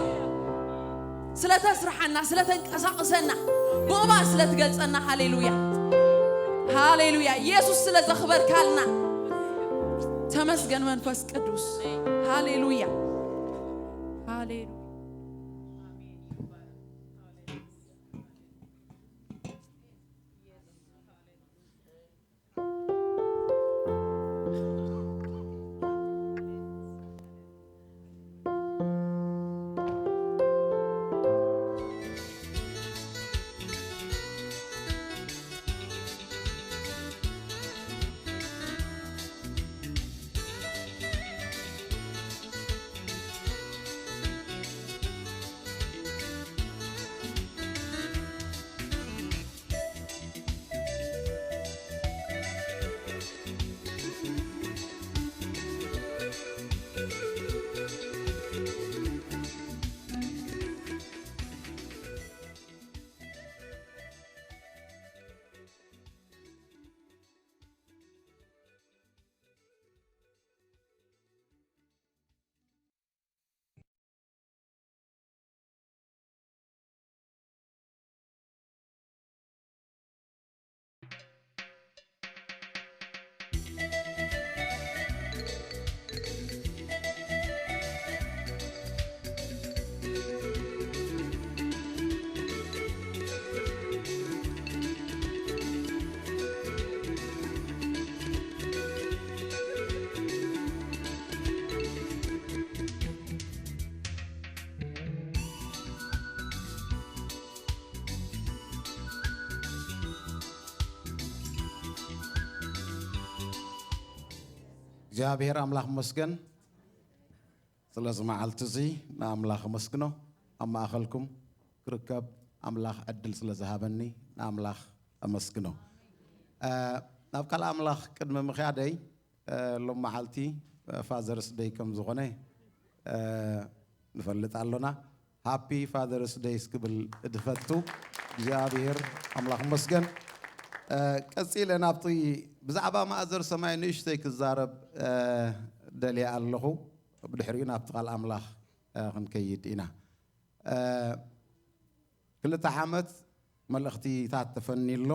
ስለ ተስርሓና፣ ስለ ተንቀሳቕሰና፣ ብቕባእ ስለ ትገልጸና። ሃሌሉያ። ሃሌሉያ። የሱስ ስለ ዘኽበርካልና ተመስገን መንፈስ ቅዱስ። ሃሌሉያ። ሃሌሉያ። እግዚኣብሔር ኣምላኽ መስገን ስለዚ መዓልቲ እዚ ንኣምላኽ ኣመስግኖ። ኣብ ማእኸልኩም ክርከብ ኣምላኽ ዕድል ስለ ዝሃበኒ ንኣምላኽ ኣመስግኖ። እ፣ ናብ ቃል ኣምላኽ ቅድሚ ምኽያደይ፣ እ፣ ሎም መዓልቲ ፋዘርስ ደይ ከም ዝኾነ፣ እ፣ ንፈልጥ ኣሎና። ሃፒ ፋዘርስ ደይስ ክብል እድፈቱ እግዚኣብሔር ኣምላኽ መስገን። እ፣ ቀጺለ ናብቲ ብዛዕባ ማእዘር ሰማይ ንእሽተይ ክዛረብ፣ እ፣ ደልየ ኣለኹ። ብድሕሪኡ ናብቲ ቃል ኣምላኽ፣ እ፣ ክንከይድ ኢና። እ፣ ክልተ ዓመት መልእኽቲታት ተፈንዩ ኣሎ።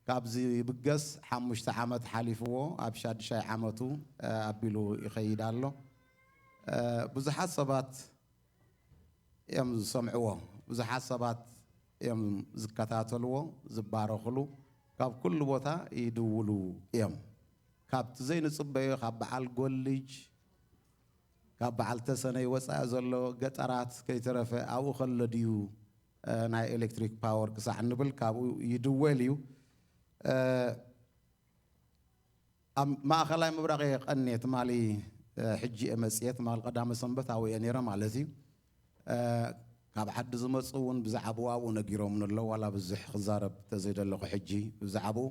ካብዚ ብገስ ሓሙሽተ ዓመት ሓሊፍዎ፣ ኣብ ሻድሻይ ዓመቱ፣ እ፣ ኣቢሉ ይኸይድ ኣሎ። እ፣ ብዙሓት ሰባት እዮም ዝሰምዕዎ፣ ብዙሓት ሰባት እዮም ዝከታተልዎ፣ ዝባረኽሉ፣ ካብ ኩሉ ቦታ ይድውሉ እዮም። ካብቲ ዘይንጽበዮ፣ ካብ በዓል ጎልጅ፣ ካብ በዓል ተሰነይ ወጻኢ ዘሎ ገጠራት ከይተረፈ ኣብኡ ከሎ ድዩ፣ እ፣ ናይ ኤሌክትሪክ ፓወር ክሳዕ ንብል ካብኡ ይድወል እዩ። እ፣ ኣብ ማእኸላይ ምብራቕ እየ ቀንየ ትማሊ፣ እ፣ ሕጂ እየ መጽየ፣ ትማሊ ቀዳመ ሰንበት ኣብኡ እየ ነይረ ማለት እዩ። እ፣ ካብ ዓዲ ዝመጹ እውን ብዛዕባኡ ኣብኡ ነጊሮምኒ ኣለዉ፣ ዋላ ብዙሕ ክዛረብ ተዘይደለኹ ሕጂ ብዛዕባኡ።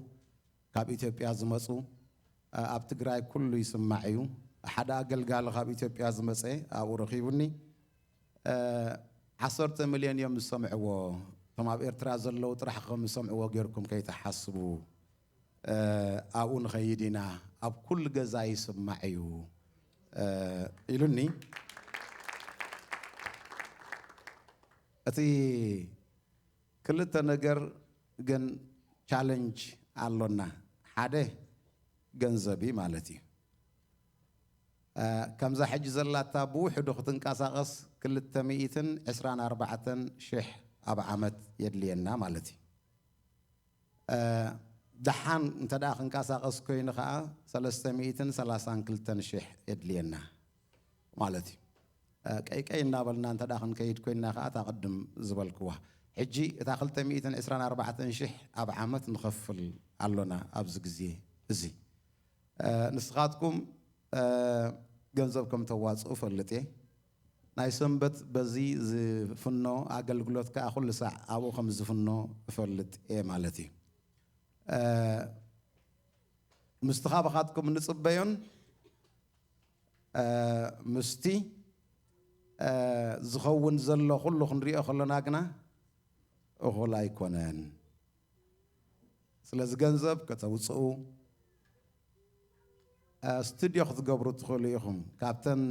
ካብ ኢትዮጵያ ዝመጹ፣ እ፣ ኣብ ትግራይ ኩሉ ይስማዕ እዩ። ሓደ ኣገልጋሊ ካብ ኢትዮጵያ ዝመጸ ኣብኡ ረኺቡኒ። እ፣ ዓሰርተ ሚልዮን እዮም ዝሰምዕዎ። እቶም ኣብ ኤርትራ ዘለዉ ጥራሕ ከም ዝሰምዕዎ ጌርኩም ከይትሓስቡ። እ፣ ኣብኡ ንኸይድ ኢና። ኣብ ኩሉ ገዛ ይስማዕ እዩ፣ እ፣ ኢሉኒ። እቲ ክልተ ነገር ግን ቻለንጅ ኣሎና። ሓደ ገንዘብ እዩ ማለት እዩ። እ፣ ከምዛ ሕጂ ዘላታ ብውሕዱ ክትንቀሳቐስ ክልተ ሚእትን ዕስራን ኣርባዕተን ሽሕ ኣብ ዓመት የድልየና ማለት እዩ። እ፣ ደሓን እንተ ደኣ ክንቀሳቐስ ኮይኑ ኸዓ ሰለስተ ሚእትን ሰላሳን ክልተን ሽሕ የድልየና ማለት እዩ። እ፣ ቀይ ቀይ እናበልና እንተ ደኣ ክንከይድ ኮይንና ኸዓ እታ ቅድም ዝበልክዋ። ሕጂ እታ ክልተ ሚእትን ዕስራን ኣርባዕተን ሽሕ ኣብ ዓመት ንኸፍል ኣሎና ኣብዚ ግዜ እዚ። እ፣ ንስኻትኩም፣ እ፣ ገንዘብ ከም ተዋጽኡ እፈልጥ እየ። ናይ ሰንበት በዚ ዝፍኖ ኣገልግሎት ከኣ ኩሉ ሳዕ ኣብኡ ከም ዝፍኖ እፈልጥ እየ ማለት እዩ። እ፣ ምስቲ ካባኻትኩም እንጽበዮን፣ እ፣ ምስቲ፣ እ፣ ዝኸውን ዘሎ ኩሉ ክንሪኦ ከሎና ግና እኹል ኣይኮነን። ስለዚ ገንዘብ ከተውጽኡ፣ እ፣ ስቱድዮ ክትገብሩ ትኽእሉ ኢኹም። ካብተን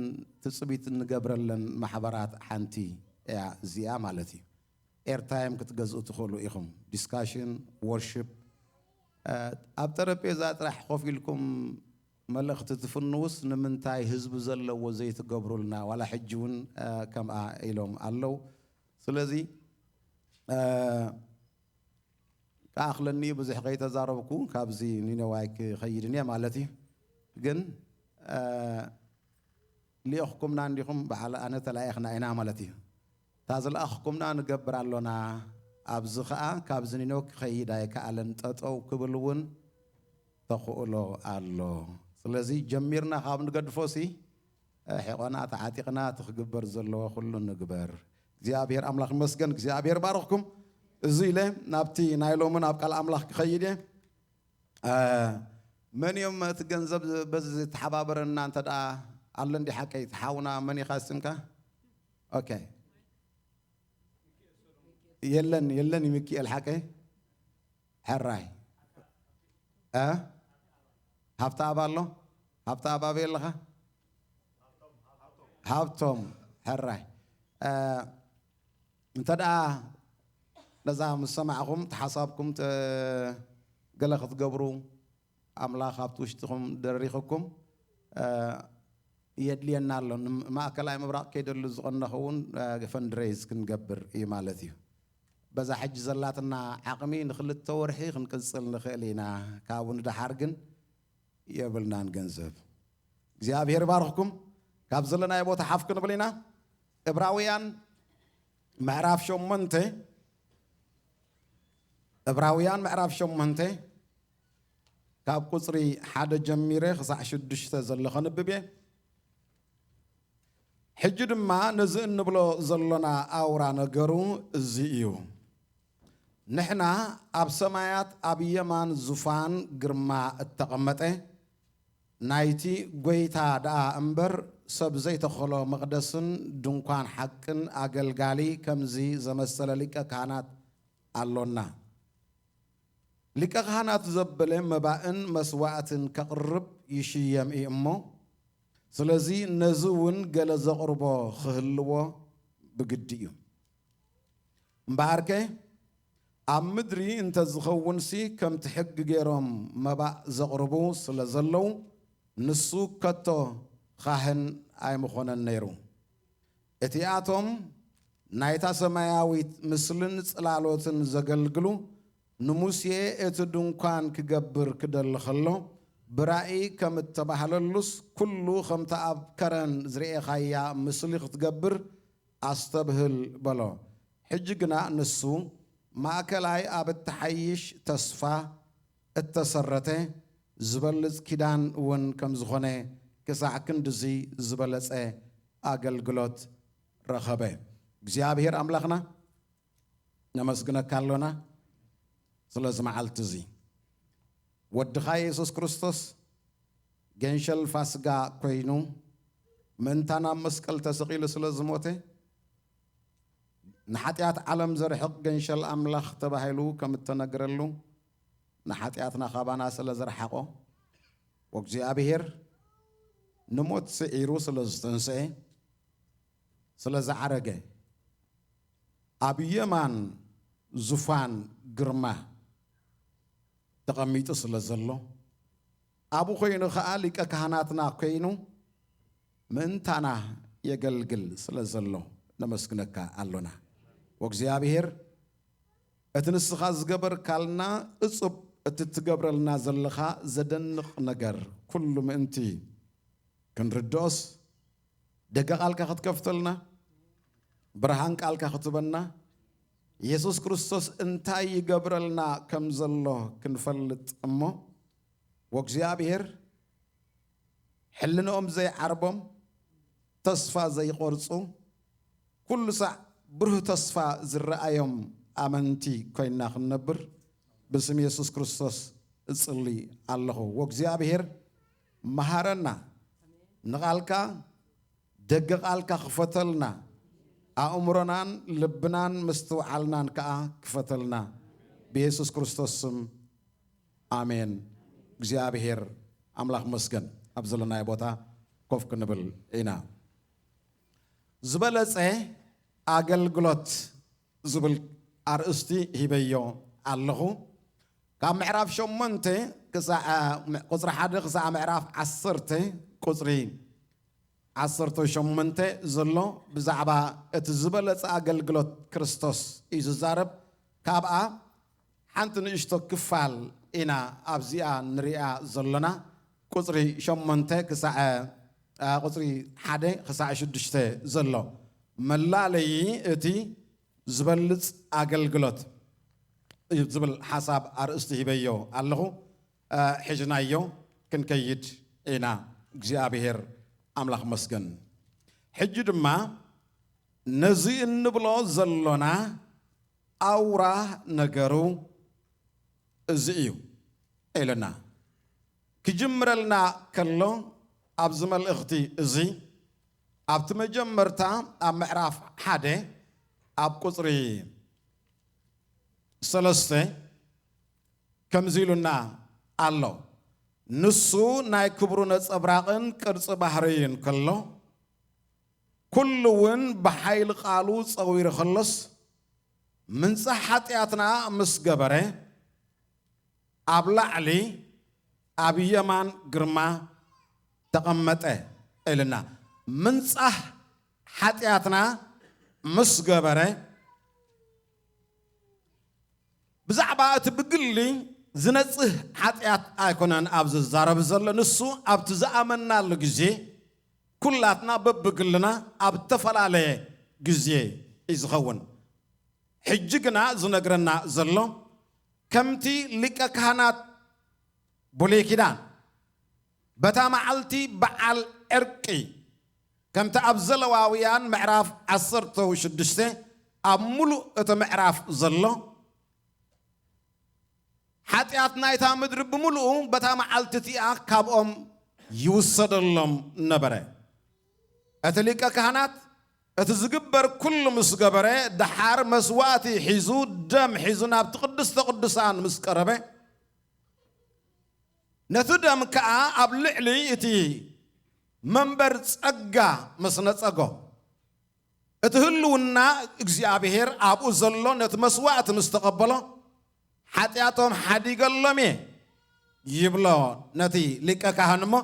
ትጽቢት እንገብረለን ማሕበራት ሓንቲ እያ እዚኣ ማለት እዩ። ኤርታይም ክትገዝኡ ትኽእሉ ኢኹም። ዲስካሽን፣ ወርሺፕ፣ እ፣ ኣብ ጠረጴዛ ጥራሕ ኮፍ ኢልኩም መልእኽቲ ትፍንውስ ንምንታይ ህዝቢ ዘለዎ ዘይትገብሩልና? ዋላ ሕጂ እውን፣ እ፣ ከምኣ ኢሎም ኣለዉ። ስለዚ፣ እ፣ ክኣኽለኒ እዩ፣ ብዙሕ ከይተዛረብኩ ካብዚ ኒነዋይ ክኸይድን እየ ማለት እዩ። ግን፣ እ፣ ልኢኽኩምና እንዲኹም፣ በዓል ኣነ ተላኢኽና ኢና ማለት እዩ። እታ ዝለኣኽኩምና ንገብር ኣሎና፣ ኣብዚ ኸኣ ካብዚ ኒነው ክኸይድ ኣይከኣለን፣ ጠጠው ክብል እውን ተኽእሎ ኣሎ። ስለዚ ጀሚርና ካብ ንገድፎሲ፣ እ፣ ሕቖና ተዓጢቕና እቲ ክግበር ዘለዎ ኩሉ ንግበር። እግዚኣብሔር ኣምላኽ ይመስገን። እግዚኣብሔር ባርኽኩም። እዚ ኢለ ናብቲ ናይ ሎምን ኣብ ቃል ኣምላኽ ክኸይድ እየ። እ፣ መን እዮም እቲ ገንዘብ በዚ ዝተሓባበረና እንተ ደኣ ኣሎ እንዲ ሓቀይ? እቲ ሓውና መን ኢኻ ስምካ? ኦኬ። የለን፣ የለን፣ ሚኪኤል ሓቀይ? ሕራይ። እ? ሃብተኣብ ኣሎ? ሃብተኣብ ኣበይ ኣለኻ? ሃብቶም፣ ሕራይ። እ፣ እንተ ደኣ ነዛ ምስ ሰማዕኹም፣ ተሓሳብኩም ተ-፣ ገለ ክትገብሩ፣ ኣምላኽ ኣብቲ ውሽጥኹም ደሪኽኩም፣ እ፣ የድልየና ኣሎ። ንማእከላይ ምብራቕ ከይደሉ ዝቐነኹ እውን፣ እ፣ ፈንድሬይዝ ክንገብር እዩ ማለት እዩ። በዛ ሕጂ ዘላትና ዓቕሚ ንኽልተ ወርሒ ክንቅጽል ንኽእል ኢና። ካብኡ ንደሓር ግን የብልናን ገንዘብ። እግዚኣብሔር ይባርኽኩም። ካብ ዘለናዮ ቦታ ሓፍ ክንብል ኢና። ዕብራውያን ምዕራፍ ሸሞንተ፣ ዕብራውያን ምዕራፍ ሸሞንተ፣ ካብ ቁጽሪ ሓደ ጀሚረ ክሳዕ ሽዱሽተ ዘሎ ከንብብ እየ። ሕጂ ድማ ነዚ እንብሎ ዘሎና ኣውራ ነገሩ እዚ እዩ። ንሕና ኣብ ሰማያት ኣብ የማን ዙፋን ግርማ እተቐመጠ ናይቲ ጐይታ ደኣ እምበር፣ ሰብ ዘይተኸሎ መቕደስን ድንኳን ሓቅን ኣገልጋሊ ከምዚ ዘመሰለ ሊቀ ካህናት ኣሎና። ሊቀ ካህናት ዘበለ መባእን መስዋእትን ከቕርብ ይሽየም እዩ እሞ፣ ስለዚ ነዚ እውን ገለ ዘቕርቦ ክህልዎ ብግዲ እዩ። እምበኣርከ ኣብ ምድሪ እንተ ዝኸውንሲ ከምቲ ሕጊ ገይሮም መባእ ዘቕርቡ ስለ ዘለዉ፣ ንሱ ከቶ ካህን ኣይምኾነን ነይሩ። እቲኣቶም ናይታ ሰማያዊት ምስልን ጽላሎትን ዘገልግሉ ንሙሴ እቲ ድንኳን ክገብር ክደሊ ኸሎ ብራእይ ከም እተባህለሉስ ኩሉ ከምቲ ኣብ ከረን ዝርኤኻያ ምስሊ ክትገብር ኣስተብህል በሎ። ሕጂ ግና ንሱ ማእከላይ ኣብ እትሓይሽ ተስፋ እተሰረተ ዝበልጽ ኪዳን እውን ከም ዝኾነ ክሳዕ ክንድዚ ዝበለጸ ኣገልግሎት ረኸበ። እግዚኣብሔር ኣምላኽና ነመስግነካ ኣሎና ስለዚ መዓልቲ እዚ። ወድኻ የሱስ ክርስቶስ ገንሸል ፋስጋ ኮይኑ ምእንታና ኣብ መስቀል ተሰቒሉ ስለ ዝሞተ፣ ንሓጢኣት ዓለም ዘርሕቕ ገንሸል ኣምላኽ ተባሂሉ ከም እተነግረሉ፣ ንሓጢኣትና ካባና ስለ ዘርሓቖ፣ ወእግዚኣብሔር ንሞት ስዒሩ ስለ ዝተንስኤ፣ ስለ ዝዓረገ፣ ኣብ የማን ዙፋን ግርማ ተቐሚጡ ስለ ዘሎ፣ ኣብኡ ኮይኑ ኸኣ ሊቀ ካህናትና ኮይኑ ምእንታና የገልግል ስለ ዘሎ ነመስግነካ ኣሎና። ወእግዚኣብሔር፣ እቲ ንስኻ ዝገበርካልና እጹብ፣ እቲ ትገብረልና ዘለኻ ዘደንቕ ነገር ኩሉ ምእንቲ ክንርድኦስ፣ ደገ ቃልካ ክትከፍተልና፣ ብርሃን ቃልካ ክትበና፣ የሱስ ክርስቶስ እንታይ ይገብረልና ከም ዘሎ ክንፈልጥ እሞ፣ ወእግዚኣብሔር ሕልንኦም ዘይዓርቦም፣ ተስፋ ዘይቆርጹ፣ ኩሉ ሳዕ ብሩህ ተስፋ ዝረኣዮም ኣመንቲ ኮይንና ክንነብር ብስም የሱስ ክርስቶስ እጽሊ ኣለኹ። ወእግዚኣብሔር መሃረና፣ ንቓልካ ደገ ቃልካ ክፈተልና፣ ኣእምሮናን ልብናን ምስትውዓልናን ከኣ ክፈተልና፣ ብየሱስ ክርስቶስ ስም ኣሜን። እግዚኣብሔር ኣምላኽ መስገን። ኣብ ዘለናዮ ቦታ ኮፍ ክንብል ኢና። ዝበለጸ ኣገልግሎት ዝብል ኣርእስቲ ሂበዮ ኣለኹ። ካብ ምዕራፍ ሸሞንተ ክሳዕ፣ ቁጽሪ ሓደ ክሳዕ ምዕራፍ ዓሰርተ፣ ቁጽሪ ዓሰርተ ሸሞንተ ዘሎ ብዛዕባ እቲ ዝበለጸ ኣገልግሎት ክርስቶስ እዩ ዝዛረብ። ካብኣ ሓንቲ ንእሽቶ ክፋል ኢና ኣብዚኣ ንሪኣ ዘሎና። ቁጽሪ ሸሞንተ ክሳዕ፣ ቁጽሪ ሓደ ክሳዕ ሽዱሽተ ዘሎ መላለዪ እቲ ዝበልጽ ኣገልግሎት እዩ ዝብል ሓሳብ ኣርእስቲ ሂበዮ ኣለኹ። እ፣ ሒዝናዮ ክንከይድ ኢና። እግዚኣብሔር ኣምላኽ መስገን። ሕጂ ድማ ነዚ እንብሎ ዘሎና ኣውራ ነገሩ እዚ እዩ ኢልና ክጅምረልና ከሎ፣ ኣብዚ መልእኽቲ እዚ ኣብቲ መጀመርታ ኣብ ምዕራፍ ሓደ ኣብ ቁጽሪ ሰለስተ ከምዚ ኢሉና ኣሎ። ንሱ ናይ ክብሩ ነጸብራቕን ቅርጺ ባህርይን ከሎ፣ ኩሉ እውን ብሓይሊ ቃሉ ጸዊሩ ከሎስ፣ ምንጻሕ ሓጢኣትና ምስ ገበረ፣ ኣብ ላዕሊ ኣብ የማን ግርማ ተቐመጠ ኢልና። ምንጻሕ ሓጢኣትና ምስ ገበረ፣ ብዛዕባ እቲ ብግሊ ዝነጽህ ሓጢኣት ኣይኮነን ኣብ ዝዛረብ ዘሎ። ንሱ ኣብቲ ዝኣመናሉ ግዜ፣ ኩላትና በብግልና ኣብ እተፈላለየ ግዜ እዩ ዝኸውን። ሕጂ ግና ዝነግረና ዘሎ፣ ከምቲ ሊቀ ካህናት ብሉይ ኪዳን በታ መዓልቲ በዓል ዕርቂ፣ ከምቲ ኣብ ዘለዋውያን ምዕራፍ ዓሰርተ ሽዱሽተ ኣብ ምሉእ እቲ ምዕራፍ ዘሎ፣ ሓጢኣት ናይታ ምድሪ ብምሉኡ በታ መዓልቲ እቲኣ ካብኦም ይውሰደሎም ነበረ። እቲ ሊቀ ካህናት እቲ ዝግበር ኩሉ ምስ ገበረ፣ ደሓር መስዋእቲ ሒዙ፣ ደም ሒዙ ናብቲ ቅድስተ ቅዱሳን ምስ ቀረበ፣ ነቲ ደም ከኣ ኣብ ልዕሊ እቲ መንበር ጸጋ ምስ ነጸጎ፣ እቲ ህልውና እግዚኣብሔር ኣብኡ ዘሎ ነቲ መስዋእቲ ምስ ተቐበሎ፣ ሓጢኣቶም ሓዲገሎም እየ ይብሎ ነቲ ሊቀ ካህን። እሞ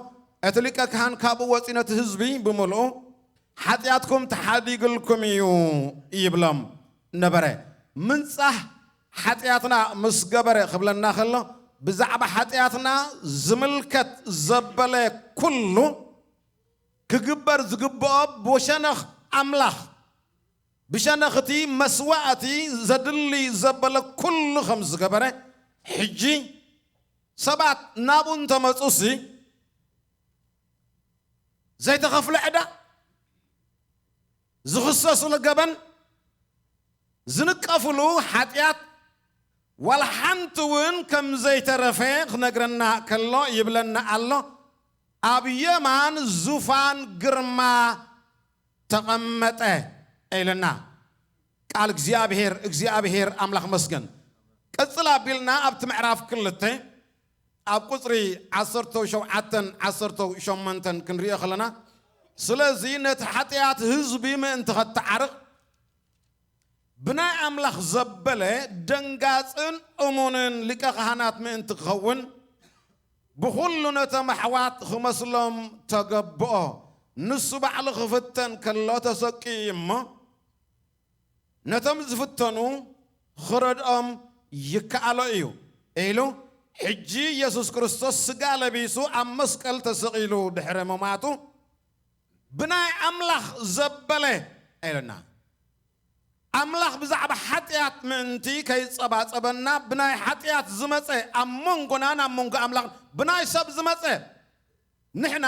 እቲ ሊቀ ካህን ካብኡ ወጺኡ ነቲ ህዝቢ ብምልኡ፣ ሓጢኣትኩም ተሓዲግልኩም እዩ ይብሎም ነበረ። ምንጻህ ሓጢኣትና ምስ ገበረ ክብለና ከሎ፣ ብዛዕባ ሓጢኣትና ዝምልከት ዘበለ ኩሉ ክግበር ዝግብኦ ብሸነኽ ኣምላኽ፣ ብሸነኽ እቲ መስዋእቲ ዘድሊ ዘበለ ኩሉ ከም ዝገበረ፣ ሕጂ ሰባት ናብኡ እንተመጹሲ፣ ዘይተኸፍለ ዕዳ፣ ዝኽሰስሉ ገበን፣ ዝንቀፍሉ ሓጢኣት ዋላ ሓንቲ እውን ከም ዘይተረፈ ክነግረና ከሎ ይብለና ኣሎ። ኣብ የማን ዙፋን ግርማ ተቐመጠ ኢልና። ቃል እግዚኣብሔር፣ እግዚኣብሔር ኣምላኽ መስገን። ቀጽል ኣቢልና ኣብቲ ምዕራፍ ክልተ ኣብ ቁጽሪ ዓሰርተ ሸውዓተን ዓሰርተ ሸሞንተን ክንሪኦ ከለና፣ ስለዚ ነቲ ሓጢኣት ህዝቢ ምእንቲ ኸተዓርቕ፣ ብናይ ኣምላኽ ዘበለ ደንጋጽን እሙንን ሊቀ ካህናት ምእንቲ ክኸውን፣ ብኹሉ ነቶም ኣሕዋት ክመስሎም ተገብኦ። ንሱ ባዕሉ ክፍተን ከሎ ተሰቅዩ እዩ እሞ፣ ነቶም ዝፍተኑ ክረድኦም ይከኣሎ እዩ ኢሉ፣ ሕጂ ኢየሱስ ክርስቶስ ስጋ ለቢሱ ኣብ መስቀል ተሰቒሉ ድሕሪ ምማቱ፣ ብናይ ኣምላኽ ዘበለ ኢሉና። ኣምላኽ ብዛዕባ ሓጢኣት ምእንቲ ከይጸባጸበና፣ ብናይ ሓጢኣት ዝመጸ ኣብ መንጎናን ኣብ መንጎ ኣምላኽ ብናይ ሰብ ዝመጸ፣ ንሕና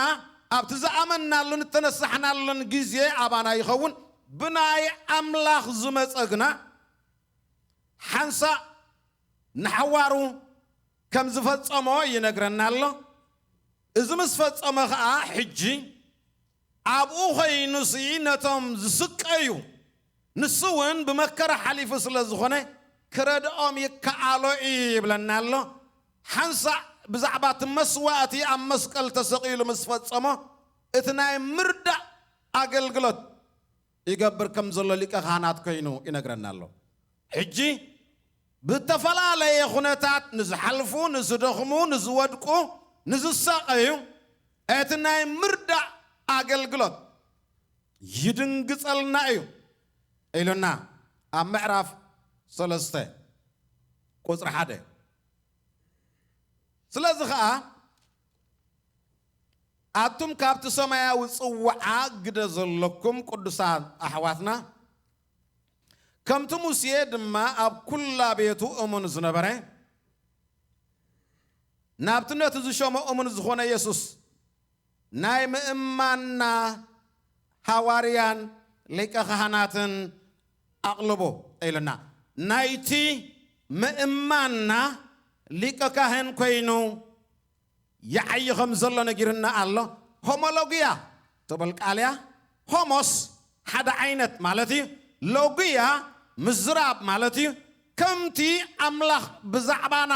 ኣብቲ ዝኣመንናሉን እተነሳሕናሉን ግዜ ኣባና ይኸውን። ብናይ ኣምላኽ ዝመጸ ግና ሓንሳእ ንሓዋሩ ከም ዝፈጸሞ ይነግረና ኣሎ። እዚ ምስ ፈጸመ ኸኣ፣ ሕጂ ኣብኡ ኸይኑሲ ነቶም ዝስቀዩ፣ ንሱ እውን ብመከራ ሓሊፉ ስለ ዝኾነ፣ ክረድኦም ይከኣሎ እዩ ይብለና ኣሎ። ሓንሳእ ብዛዕባ እቲ መስዋእቲ ኣብ መስቀል ተሰቒሉ ምስ ፈጸሞ፣ እቲ ናይ ምርዳእ ኣገልግሎት ይገብር ከም ዘሎ ሊቀ ካህናት ኮይኑ ይነግረና ኣሎ። ሕጂ ብተፈላለየ ኩነታት ንዝሓልፉ፣ ንዝደኽሙ፣ ንዝወድቁ፣ ንዝሳቐዩ፣ እቲ ናይ ምርዳእ ኣገልግሎት ይድንግጸልና እዩ ኢሉና ኣብ ምዕራፍ ሰለስተ ቁጽሪ ሓደ። ስለዚ ኸኣ፣ ኣቱም ካብቲ ሰማያዊ ጽውዓ ግደ ዘለኩም ቅዱሳት ኣሕዋትና፣ ከምቲ ሙሴ ድማ ኣብ ኩላ ቤቱ እሙን ዝነበረ፣ ናብቲ ነቲ ዝሸሞ እሙን ዝኾነ የሱስ ናይ ምእማንና ሃዋርያን ሊቀ ካህናትን ኣቕልቦ ኢልና። ናይቲ ምእማንና ሊቀ ካህን ኮይኑ ይዓዪ ከም ዘሎ ነጊርና ኣሎ። ሆሞሎግያ ትብል ቃል እያ። ሆሞስ ሓደ ዓይነት ማለት እዩ። ሎግያ ምዝራብ ማለት እዩ። ከምቲ ኣምላኽ ብዛዕባና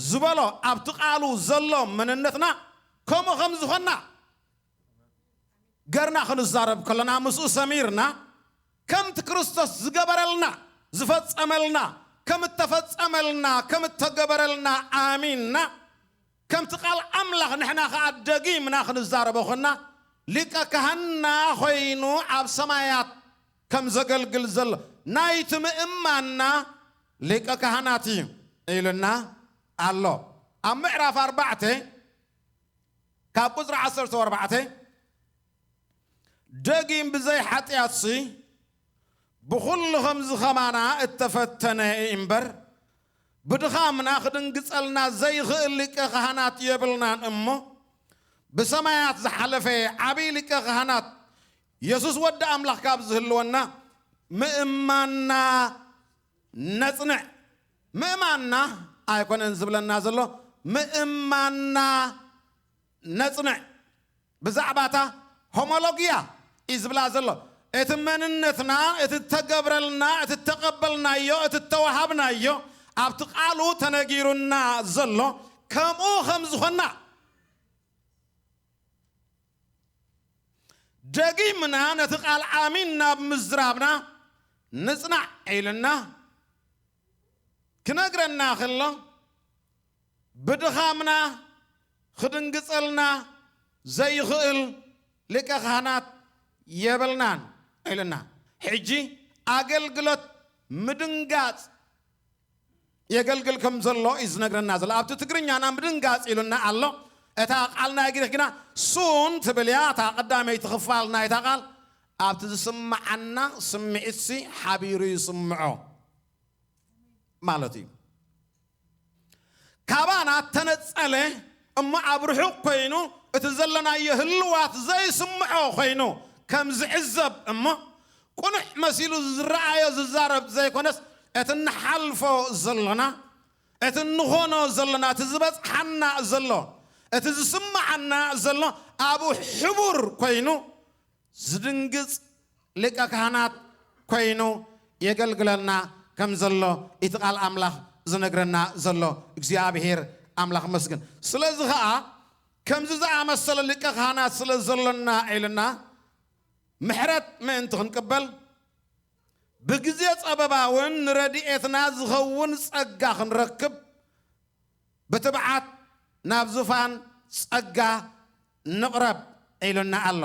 ዝበሎ ኣብቲ ቃሉ ዘሎ መንነትና ከምኡ ከም ዝኾንና ገርና ክንዛረብ ከለና ምስኡ ሰሚርና ከምቲ ክርስቶስ ዝገበረልና፣ ዝፈጸመልና፣ ከም እተፈጸመልና፣ ከም እተገበረልና ኣሚንና ከምቲ ቃል ኣምላኽ ንሕና ኸኣ ደጊምና ክንዛረቦ ኾንና፣ ሊቀ ካህንና ኾይኑ ኣብ ሰማያት ከም ዘገልግል ዘሎ ናይቲ ምእማንና ሊቀ ካህናት እዩ ኢሉና ኣሎ። ኣብ ምዕራፍ ኣርባዕተ ካብ ቁጽሪ ዓሰርተ ኣርባዕተ፣ ደጊም ብዘይ ሓጢኣትሲ ብኹሉ ኸምዚ ኸማና እተፈተነ እምበር፣ ብድኻምና ክድንግጸልና ዘይኽእል ሊቀ ካህናት የብልናን እሞ፣ ብሰማያት ዝሓለፈ ዓብዪ ሊቀ ካህናት የሱስ ወዲ ኣምላኽ ካብ ዝህልወና ምእማንና ነጽንዕ። ምእማንና ኣይኮነን ዝብለና ዘሎ፣ ምእማንና ነጽንዕ። ብዛዕባታ ሆሞሎጊያ እዩ ዝብላ ዘሎ። እቲ መንነትና፣ እቲ እተገብረልና፣ እቲ እተቐበልናዮ፣ እቲ እተዋሃብናዮ፣ ኣብቲ ቃሉ ተነጊሩና ዘሎ ከምኡ ከም ዝኾንና፣ ደጊምና ነቲ ቃል ኣሚን ናብ ምዝራብና ንጽናዕ ኢልና ክነግረና ከሎ፣ ብድኻምና ክድንግጸልና ዘይኽእል ሊቀ ካህናት የብልናን ኢልና። ሕጂ ኣገልግሎት ምድንጋጽ የገልግል ከም ዘሎ እዩ ዝነግረና ዘሎ። ኣብቲ ትግርኛና ምድንጋጽ ኢሉና ኣሎ። እታ ቃል ናይ ግሪኽ ግና ሱን ትብል እያ። እታ ቀዳመይቲ ክፋል ናይታ ቃል ኣብቲ ዝስምዓና ስምዒትሲ ሓቢሩ ይስምዖ ማለት እዩ። ካባና ተነጸለ እሞ ኣብ ርሑቕ ኮይኑ እቲ ዘለናዮ ህልዋት ዘይስምዖ ኮይኑ ከም ዝዕዘብ እሞ ቅኑዕ መሲሉ ዝረኣዮ ዝዛረብ ዘይኮነስ እቲ እንሓልፎ ዘሎና፣ እቲ እንኾኖ ዘሎና፣ እቲ ዝበጽሓና ዘሎ፣ እቲ ዝስምዓና ዘሎ ኣብኡ ሕቡር ኮይኑ ዝድንግጽ ሊቀ ካህናት ኮይኑ የገልግለና ከም ዘሎ እቲ ቃል ኣምላኽ ዝነግረና ዘሎ እግዚኣብሔር ኣምላኽ መስግን። ስለዚ ኸኣ ከምዚ ዝኣመሰለ ሊቀ ካህናት ስለ ዘሎና ኢልና ምሕረት ምእንቲ ክንቅበል ብግዜ ጸበባ እውን ንረድኤትና ዝኸውን ጸጋ ክንረክብ ብትብዓት ናብ ዙፋን ጸጋ ንቕረብ ኢሉና ኣሎ።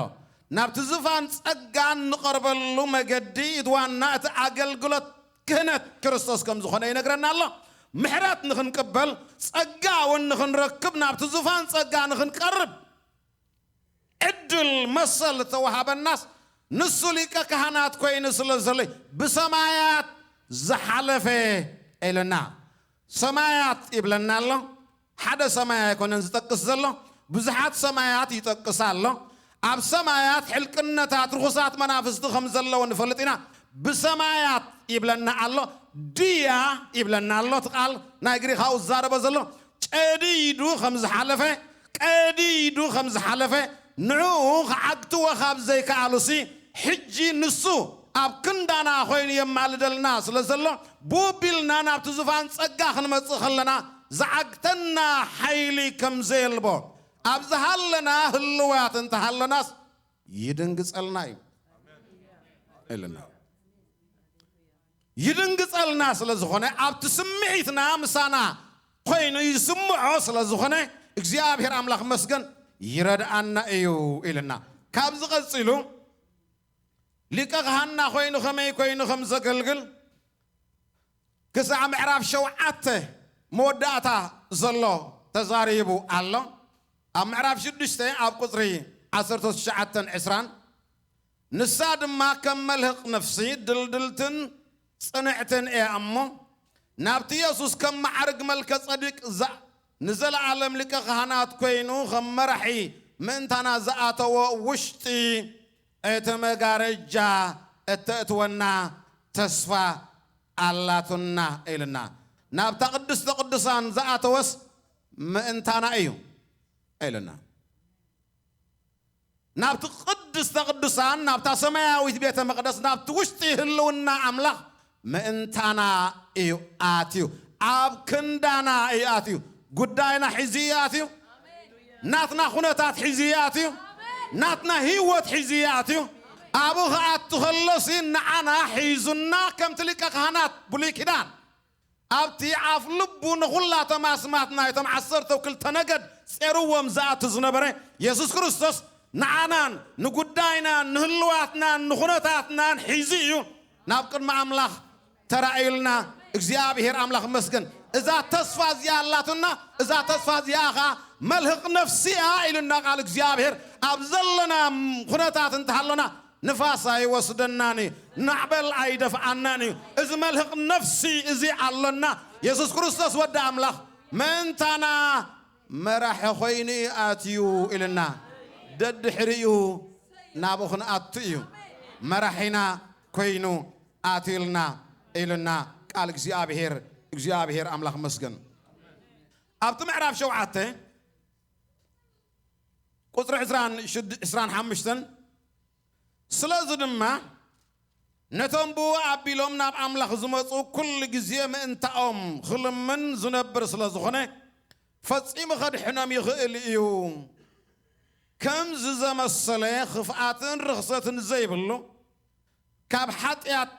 ናብቲ ዙፋን ጸጋ እንቐርበሉ መገዲ እቲ ዋና እቲ ኣገልግሎት ክህነት ክርስቶስ ከም ዝኾነ ይነግረና ኣሎ። ምሕረት ንኽንቅበል ጸጋ እውን ንኽንረክብ ናብቲ ዙፋን ጸጋ ንኽንቀርብ ዕድል መሰል ዝተዋሃበናስ ንሱ ሊቀ ካህናት ኮይኑ ስለ ዘሎ ብሰማያት ዝሓለፈ ኢልና። ሰማያት ይብለና ኣሎ። ሓደ ሰማይ ኣይኮነን ዝጠቅስ ዘሎ፣ ብዙሓት ሰማያት ይጠቅስ ኣሎ። ኣብ ሰማያት ሕልቅነታት ርኹሳት መናፍስቲ ከም ዘለዉ ንፈልጥ ኢና። ብሰማያት ይብለና ኣሎ፣ ድያ ይብለና ኣሎ። እቲ ቃል ናይ ግሪኻዊ ዝዛረቦ ዘሎ ጨዲዱ ከም ዝሓለፈ፣ ቀዲዱ ከም ዝሓለፈ፣ ንዕኡ ክዓግትዎ ካብ ዘይከኣሉሲ፣ ሕጂ ንሱ ኣብ ክንዳና ኮይኑ የማልደልና ስለ ዘሎ፣ ብኡ ኣቢልና ናብቲ ዙፋን ጸጋ ክንመጽእ ከለና፣ ዝዓግተና ሓይሊ ከም ዘየልቦ፣ ኣብ ዝሃለና ህልዋት እንተሃለናስ፣ ይድንግጸልና እዩ ኢልና። ይድንግጸልና ስለ ዝኾነ፣ ኣብቲ ስምዒትና ምሳና ኮይኑ ይስምዖ ስለ ዝኾነ፣ እግዚኣብሔር ኣምላኽ መስገን ይረድኣና እዩ ኢልና። ካብዚ ቀጺሉ፣ ሊቀ ካህንና ኮይኑ ከመይ ኮይኑ ከም ዘገልግል ክሳዕ ምዕራፍ ሸውዓተ መወዳእታ ዘሎ ተዛሪቡ ኣሎ። ኣብ ምዕራፍ ሽዱሽተ ኣብ ቁጽሪ ዓሰርተ ትሽዓተን ዕስራን፣ ንሳ ድማ ከም መልህቕ ነፍሲ ድልድልትን ጽንዕትን እያ እሞ፣ ናብቲ የሱስ ከም መዓርግ መልከ ጸዲቅ ዘ-፣ ንዘለዓለም ሊቀ ካህናት ኮይኑ ከም መራሒ ምእንታና ዝኣተዎ ውሽጢ እቲ መጋረጃ እተእትወና ተስፋ ኣላቱና ኢልና። ናብታ ቅድስተ ቅዱሳን ዝኣተወስ ምእንታና እዩ ኢልና። ናብቲ ቅድስተ ቅዱሳን፣ ናብታ ሰማያዊት ቤተ መቕደስ፣ ናብቲ ውሽጢ ህልውና ኣምላኽ ምእንታና እዩ ኣትዩ። ኣብ ክንዳና እዩ ኣትዩ። ጉዳይና ሒዙ እዩ ኣትዩ። ናትና ኩነታት ሒዙ እዩ ኣትዩ። ናትና ህይወት ሒዙ እዩ ኣትዩ። ኣብኡ ክኣቱ ከሎሲ ንዓና ሒዙና ከምቲ ሊቀ ካህናት ብሉይ ኪዳን ኣብቲ ኣፍ ልቡ ንኹላቶም ኣስማት ናይቶም ዓሰርተ ክልተ ነገድ ጼርዎም ዝኣቱ ዝነበረ የሱስ ክርስቶስ ንዓናን ንጉዳይናን ንህልዋትናን ንኹነታትናን ሒዙ እዩ ናብ ቅድሚ ኣምላኽ ተራእዩልና። እግዚኣብሔር ኣምላኽ መስገን። እዛ ተስፋ እዚኣ ኣላትና፣ እዛ ተስፋ እዚኣ ኸዓ መልህቕ ነፍሲ እያ ኢሉና ቃል እግዚኣብሔር። ኣብ ዘለና ኩነታት እንተሃለና ንፋስ ኣይወስደናን እዩ፣ ናዕበል ኣይደፍኣናን እዩ። እዚ መልህቕ ነፍሲ እዚ ኣሎና። የሱስ ክርስቶስ ወዲ ኣምላኽ ምእንታና መራሒ ኮይኑ እዩ ኣትዩ ኢልና፣ ደድሕሪኡ ናብኡ ክንኣቱ እዩ። መራሒና ኮይኑ ኣትዩልና ኢልና ቃል እግዚኣብሔር፣ እግዚኣብሔር ኣምላኽ መስገን። ኣብቲ ምዕራፍ ሸውዓተ ቁጽሪ ዕስራን ሽድ-፣ ዕስራን ሓሙሽተን፣ ስለዚ ድማ ነቶም ብኡ ኣቢሎም ናብ ኣምላኽ ዝመጹ ኩሉ ግዜ ምእንታኦም ክልምን ዝነብር ስለ ዝኾነ፣ ፈጺሙ ከድሕኖም ይኽእል እዩ። ከምዚ ዘመሰለ ክፍኣትን ርኽሰትን ዘይብሉ፣ ካብ ሓጢኣት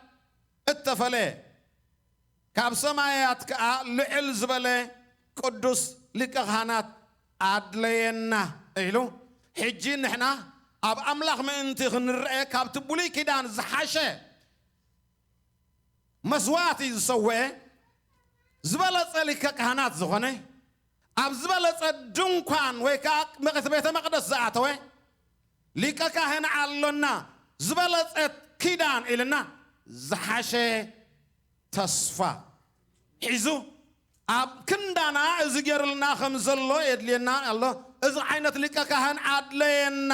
እተፈለ፣ ካብ ሰማያት ከኣ ልዕል ዝበለ ቅዱስ ሊቀ ካህናት ኣድለየና ኢሉ፣ ሕጂ ንሕና ኣብ ኣምላኽ ምእንቲ ክንረአ ካብቲ ብሉይ ኪዳን ዝሓሸ መስዋእቲ ዝሰውአ፣ ዝበለጸ ሊቀ ካህናት ዝኾነ፣ ኣብ ዝበለጸ ድንኳን ወይ ከኣ መ-፣ ቤተ መቕደስ ዝኣተወ ሊቀ ካህን ኣሎና፣ ዝበለጸት ኪዳን ኢልና ዝሓሸ ተስፋ ሒዙ ኣብ ክንዳና እዚ ገይሩልና ከም ዘሎ የድልየና ኣሎ። እዚ ዓይነት ሊቀ ካህን ኣድለየና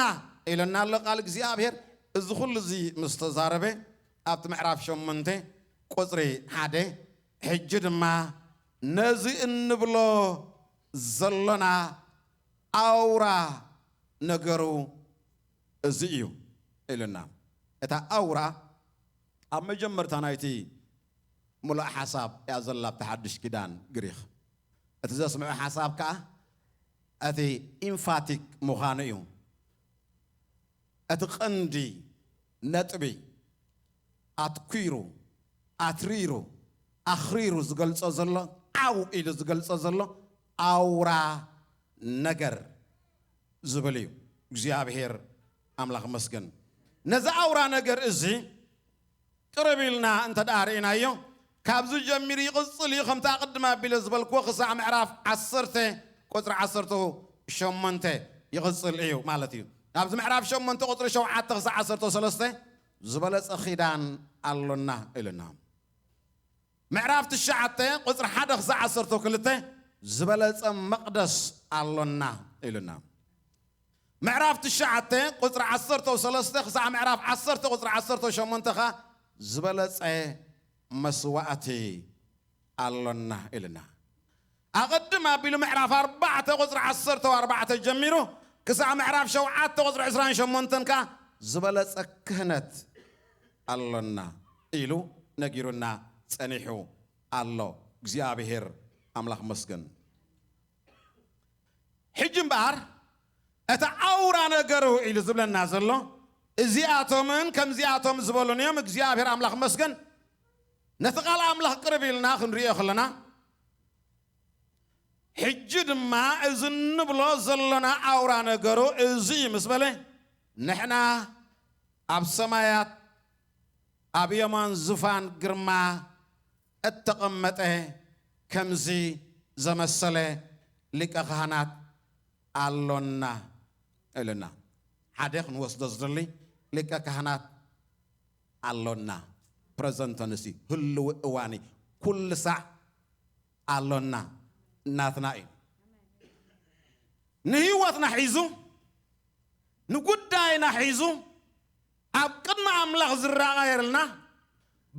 ኢለና ኣሎ ቃል እግዚኣብሔር። እዚ ኩሉ እዚ ምስ ተዛረበ ኣብቲ ምዕራፍ ሸሞንተ ቁጽሪ ሓደ፣ ሕጂ ድማ ነዚ እንብሎ ዘሎና ኣውራ ነገሩ እዚ እዩ ኢልና። እታ ኣውራ ኣብ መጀመርታ ናይቲ ምሉእ ሓሳብ እያ ዘላ ኣብቲ ሓድሽ ኪዳን ግሪኽ። እቲ ዘስምዑ ሓሳብ ከኣ እቲ ኢምፋቲክ ምዃኑ እዩ። እቲ ቀንዲ ነጥቢ ኣትኲሩ፣ ኣትሪሩ፣ ኣኽሪሩ ዝገልጾ ዘሎ፣ ዓው ኢሉ ዝገልጾ ዘሎ ኣውራ ነገር ዝብል እዩ። እግዚኣብሔር ኣምላኽ መስገን። ነዚ ኣውራ ነገር እዚ ቅርብ ኢልና እንተ ደኣ ርኢናዮ፣ ካብዚ ጀሚሩ ይቕጽል እዩ። ከምቲ ኣቕድም ኣቢለ ዝበልክዎ፣ ክሳዕ ምዕራፍ ዓሰርተ ቁጽሪ ዓሰርተ ሸሞንተ ይቕጽል እዩ ማለት እዩ። ኣብዚ ምዕራፍ ሸሞንተ ቁጽሪ ሸውዓተ ክሳዕ ዓሰርተ ሰለስተ ዝበለጸ ኺዳን ኣሎና ኢልና። ምዕራፍ ትሽዓተ ቁጽሪ ሓደ ክሳዕ ዓሰርተ ክልተ ዝበለጸ መቕደስ ኣሎና ኢልና። ምዕራፍ ትሽዓተ ቁጽሪ ዓሰርተ ሰለስተ ክሳዕ ምዕራፍ ዓሰርተ ቁጽሪ ዓሰርተ ሸሞንተ ኸኣ ዝበለጸ መስዋእቲ ኣሎና ኢልና። ኣቐድም ኣቢሉ ምዕራፍ ኣርባዕተ ቁጽሪ ዓሰርተ ኣርባዕተ ጀሚሩ ክሳዕ ምዕራፍ ሸውዓተ ቁጽሪ ዕስራን ሸሞንተን ከኣ ዝበለጸ ክህነት ኣሎና ኢሉ ነጊሩና ጸኒሑ ኣሎ። እግዚኣብሔር ኣምላኽ መስገን። ሕጂ እምበኣር እቲ ኣውራ ነገሩ ኢሉ ዝብለና ዘሎ እዚኣቶምን ከምዚኣቶም ዝበሉን እዮም። እግዚኣብሔር ኣምላኽ መስገን። ነቲ ቃል ኣምላኽ ቅርብ ኢልና ክንሪኦ ከለና፣ ሕጂ ድማ እዚ እንብሎ ዘሎና ኣውራ ነገሩ እዚ እዩ ምስ በለ፣ ንሕና ኣብ ሰማያት ኣብ የማን ዙፋን ግርማ እተቐመጠ ከምዚ ዘመሰለ ሊቀ ካህናት ኣሎና ኢልና። ሓደ ክንወስዶ ዝደሊ ሊቀ ካህናት ኣሎና። ፕረዘንት ተንስ እዩ። ህልዊ እዋን እዩ። ኩሉ ሳዕ ኣሎና። ናትና እዩ። ንህይወትና ሒዙ፣ ንጉዳይና ሒዙ፣ ኣብ ቅድሚ ኣምላኽ ዝረኣየልና፣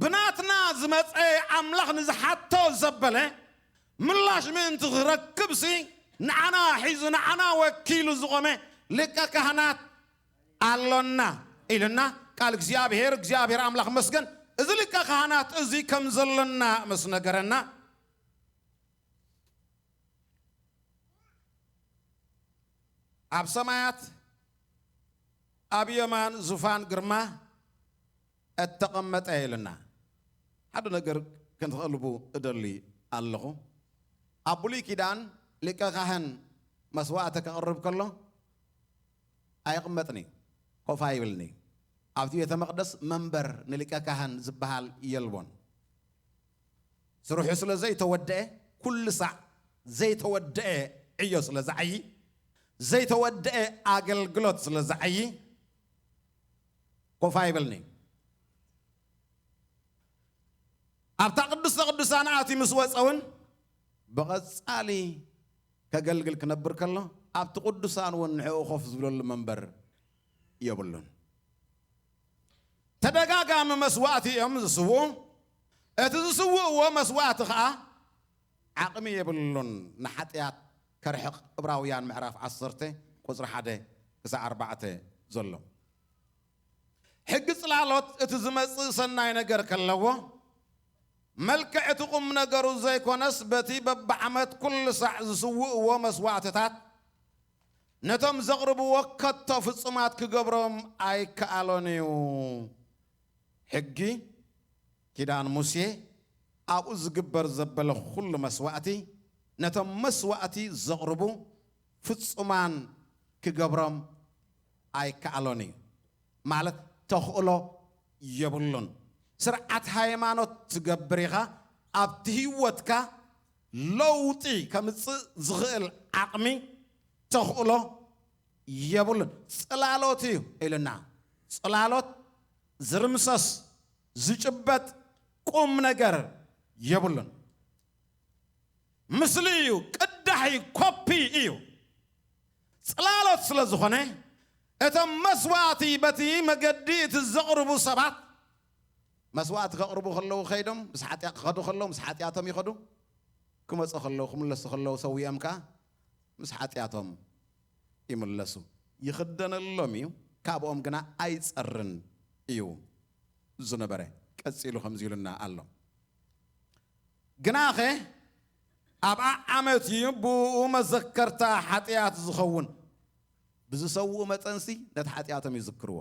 ብናትና ዝመጸ ኣምላኽ ንዝሓቶ ዘበለ ምላሽ ምእንቲ ክረክብሲ፣ ንዓና ሒዙ፣ ንዓና ወኪሉ ዝቖመ ሊቀ ካህናት ኣሎና ኢልና ቃል እግዚኣብሔር፣ እግዚኣብሔር ኣምላኽ መስገን፣ እዚ ሊቀ ካህናት እዚ ከም ዘሎና ምስ ነገረና፣ ኣብ ሰማያት ኣብ የማን ዙፋን ግርማ እተቐመጠ ኢልና። ሓደ ነገር ክንትቐልቡ እደሊ ኣለኹ። ኣብ ብሉይ ኪዳን ሊቀ ካህን መስዋእቲ ከቕርብ ከሎ ኣይቕመጥን እዩ፣ ኮፍ ኣይብልን እዩ። ኣብቲ ቤተ መቕደስ መንበር ንሊቀ ካህን ዝበሃል የልቦን። ስርሑ ስለ ዘይተወደአ፣ ኩሉ ሳዕ ዘይተወደአ ዕዮ ስለ ዝዓዪ፣ ዘይተወደአ ኣገልግሎት ስለ ዝዓዪ፣ ኮፍ ኣይበልኒ። ኣብታ ቅድስተ ቅዱሳን ኣትዩ ምስ ወፀ እውን ብቐፃሊ ከገልግል ክነብር ከሎ ኣብቲ ቅዱሳን እውን ንዕኡ ኮፍ ዝብለሉ መንበር የብሉን። ተደጋጋሚ መስዋእቲ እዮም ዝስውኡ። እቲ ዝስውእዎ መስዋእቲ ኸዓ ዓቕሚ የብሉን ንሓጢኣት ከርሕቕ። ዕብራውያን ምዕራፍ ዓሰርተ ቁፅሪ ሓደ ክሳዕ ኣርባዕተ ዘሎ። ሕጊ ጽላሎት እቲ ዝመጽእ ሰናይ ነገር ከለዎ፣ መልክዕ እቲ ቁም ነገሩ ዘይኮነስ፣ በቲ በብዓመት ኩሉ ሳዕ ዝስውእዎ መስዋዕትታት፣ ነቶም ዘቕርብዎ ከቶ ፍጹማት ክገብሮም ኣይከኣሎን እዩ። ሕጊ ኪዳን ሙሴ፣ ኣብኡ ዝግበር ዘበለ ኩሉ መስዋእቲ፣ ነቶም መስዋእቲ ዘቕርቡ ፍጹማን ክገብሮም ኣይከኣሎን እዩ። ማለት ተኽእሎ የብሉን። ስርዓት ሃይማኖት ትገብር ኢኻ፣ ኣብቲ ህይወትካ ለውጢ ከምጽእ ዝኽእል ዓቕሚ፣ ተኽእሎ የብሉን። ጽላሎት እዩ ኢልና። ጽላሎት ዝርምሰስ፣ ዝጭበጥ ቁም ነገር የብሉን። ምስሊ እዩ፣ ቅዳሕ እዩ፣ ኮፒ እዩ። ጽላሎት ስለ ዝኾነ፣ እቶም መስዋእቲ በቲ መገዲ እቲ ዘቕርቡ ሰባት፣ መስዋእቲ ከቕርቡ ከለዉ ከይዶም፣ ምስ ሓጢኣ-፣ ክኸዱ ከለዉ ምስ ሓጢኣቶም ይኸዱ፣ ክመጹ ከለዉ፣ ክምለሱ ከለዉ ሰዊኦም ከኣ ምስ ሓጢኣቶም ይምለሱ። ይኽደነሎም እዩ፣ ካብኦም ግና ኣይጸርን እዩ ዝነበረ። ቀጺሉ ከምዚ ኢሉና ኣሎ። ግናኸ ኣብ ዓዓመት እዩ ብኡ መዘከርታ ሓጢኣት ዝኸውን። ብዝሰውኡ መጠንሲ ነቲ ሓጢኣቶም ይዝክርዎ።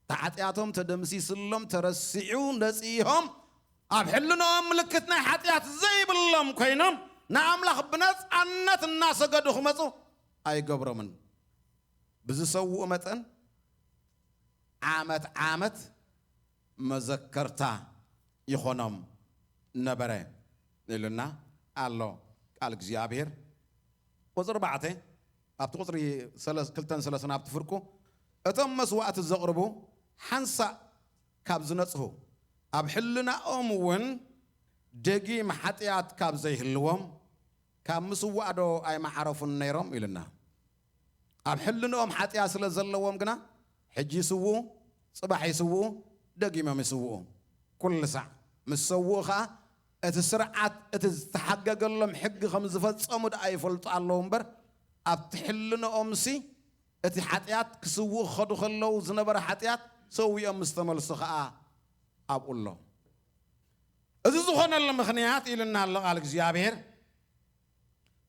እቲ ሓጢኣቶም ተደምሲስሎም፣ ተረሲዑ፣ ነጺሆም፣ ኣብ ሕልንኦም ምልክት ናይ ሓጢኣት ዘይብሎም ኮይኖም፣ ንኣምላኽ ብነጻነት እናሰገዱ ክመጹ ኣይገብሮምን። ብዝሰውኡ መጠን ዓመት ዓመት መዘከርታ ይኾኖም ነበረ ኢሉና ኣሎ ቃል እግዚኣብሔር። ቁጽሪ ኣርባዕተ፣ ኣብቲ ቁጽሪ ሰለ-፣ ክልተን ሰለስተን ኣብቲ ፍርቁ፣ እቶም መስዋእቲ ዘቕርቡ ሓንሳእ ካብ ዝነጽሁ፣ ኣብ ሕልናኦም እውን ደጊም ሓጢኣት ካብ ዘይህልዎም፣ ካብ ምስዋእዶ ኣይመዓረፉን ነይሮም ኢሉና። ኣብ ሕልንኦም ሓጢኣት ስለ ዘለዎም ግና፣ ሕጂ ይስውኡ፣ ጽባሕ ይስውኡ፣ ደጊሞም ይስውኡ። ኩሉ ሳዕ ምስ ሰውኡ ኸኣ፣ እቲ ስርዓት፣ እቲ ዝተሓገገሎም ሕጊ ከም ዝፈጸሙ ደኣ ይፈልጡ ኣለዉ እምበር፣ ኣብቲ ሕልንኦምሲ፣ እቲ ሓጢኣት ክስውኡ ክኸዱ ከለዉ ዝነበረ ሓጢኣት ሰዊኦም ምስ ተመልሱ ኸኣ ኣብኡ ኣሎ። እዚ ዝኾነሉ ምኽንያት ኢሉና ኣሎ ቃል እግዚኣብሔር።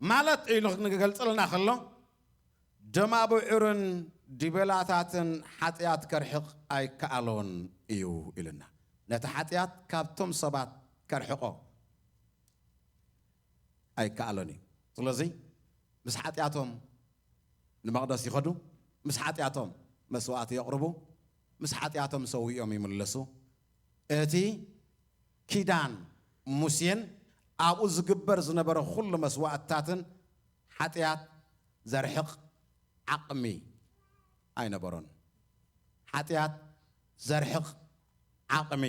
ማለት ኢሉ ክገልጽልና ከሎ፣ ደም ኣብዑርን ዲበላታትን ሓጢኣት ከርሕቕ ኣይከኣሎን እዩ ኢልና። ነቲ ሓጢኣት ካብቶም ሰባት ከርሕቖ ኣይከኣሎን እዩ። ስለዚ ምስ ሓጢኣቶም ንመቕደስ ይኸዱ፣ ምስ ሓጢኣቶም መስዋእቲ የቕርቡ፣ ምስ ሓጢኣቶም ሰዊኦም ይምለሱ። እቲ ኪዳን ሙሴን ኣብኡ ዝግበር ዝነበረ ኩሉ መስዋእትታትን ሓጢኣት ዘርሕቕ ዓቕሚ ኣይነበሮን። ሓጢኣት ዘርሕቕ ዓቕሚ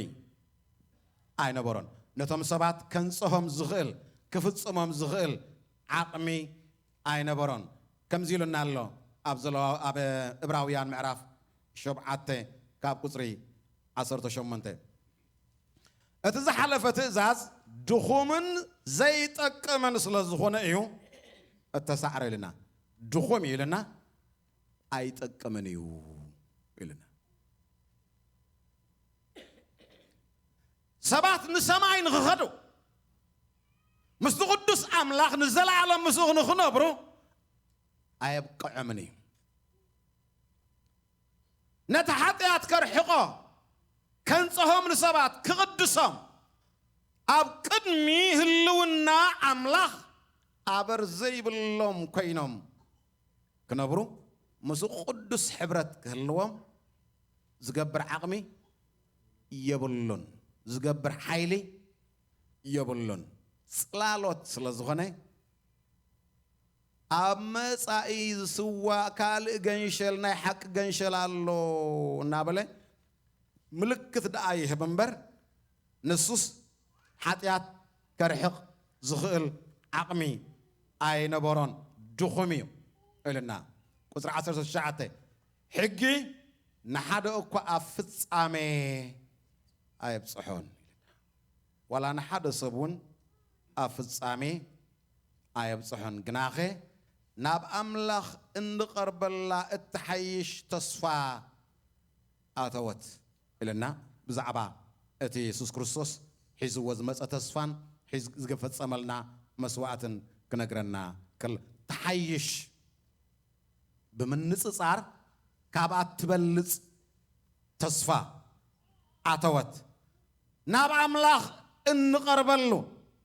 ኣይነበሮን። ነቶም ሰባት ከንጽሆም ዝኽእል፣ ክፍጽሞም ዝኽእል ዓቕሚ ኣይነበሮን። ከምዚ ኢሉና ኣሎ ኣብ ዘለዋ-፣ ኣብ እብራውያን ምዕራፍ ሸውዓተ ካብ ቁጽሪ ዓሰርተ ሸሞንተ፣ እቲ ዝሓለፈ ትእዛዝ ድኹምን ዘይጠቅምን ስለ ዝኾነ እዩ እተሳዕረ ኢልና። ድኹም እዩ ኢልና፣ ኣይጠቅምን እዩ ኢልና። ሰባት ንሰማይ ንኽኸዱ፣ ምስቲ ቅዱስ ኣምላኽ ንዘለዓለም ምስኡ ንኽነብሩ ኣየብቅዖምን እዩ። ነቲ ሓጢኣት ከርሕቖ፣ ከንጽሆም ንሰባት ክቕድሶም፣ ኣብ ቅድሚ ህልውና ኣምላኽ ኣበር ዘይብሎም ኮይኖም ክነብሩ፣ ምስኡ ቅዱስ ሕብረት ክህልዎም ዝገብር ዓቕሚ የብሉን። ዝገብር ሓይሊ የብሉን። ጽላሎት ስለ ዝኾነ፣ ኣብ መጻኢ ዝስዋእ ካልእ ገንሸል፣ ናይ ሓቂ ገንሸል ኣሎ እናበለ ምልክት ደኣ ይህብ እምበር፣ ንሱስ ሓጢኣት ከርሕቕ ዝኽእል ዓቕሚ ኣይነበሮን፣ ድኹም እዩ ኢልና። ቁጽሪ ዓሰርተ ትሽዓተ፣ ሕጊ ንሓደ እኳ ኣብ ፍጻሜ ኣየብጽሖን። ዋላ ንሓደ ሰብ እውን ኣብ ፍጻሜ ኣየብጽሖን። ግናኸ ናብ ኣምላኽ እንቐርበላ እትሓይሽ ተስፋ ኣተወት ኢልና። ብዛዕባ እቲ የሱስ ክርስቶስ ሒዝዎ ዝመጸ ተስፋን ሒዝ ዝፈጸመልና መስዋዕትን ክነግረና ከሎ፣ ትሓይሽ፣ ብምንጽጻር ካብኣ ትበልጽ ተስፋ ኣተወት። ናብ ኣምላኽ እንቐርበሉ፣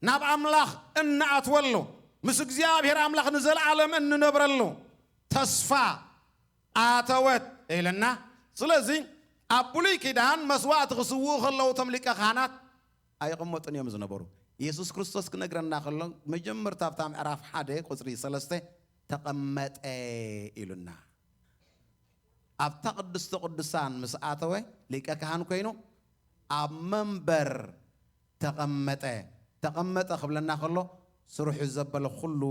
ናብ ኣምላኽ እንኣትወሉ፣ ምስ እግዚኣብሔር ኣምላኽ ንዘለዓለም እንነብረሉ ተስፋ ኣተወት ኢልና። ስለዚ ኣብ ብሉይ ኪዳን መስዋዕቲ ክስውኡ ከለዉ እቶም ሊቀ ካህናት ኣይቕመጡን እዮም ዝነበሩ። የሱስ ክርስቶስ ክነግረና ከሎ መጀመርታ ኣብታ ምዕራፍ ሓደ ቁጽሪ ሰለስተ ተቐመጠ ኢሉና። ኣብታ ቅድስተ ቅዱሳን ምስ ኣተወ ሊቀ ካህን ኮይኑ ኣብ መንበር ተቐመጠ። ተቐመጠ ክብለና ከሎ ስርሑ ዘበለ ኩሉ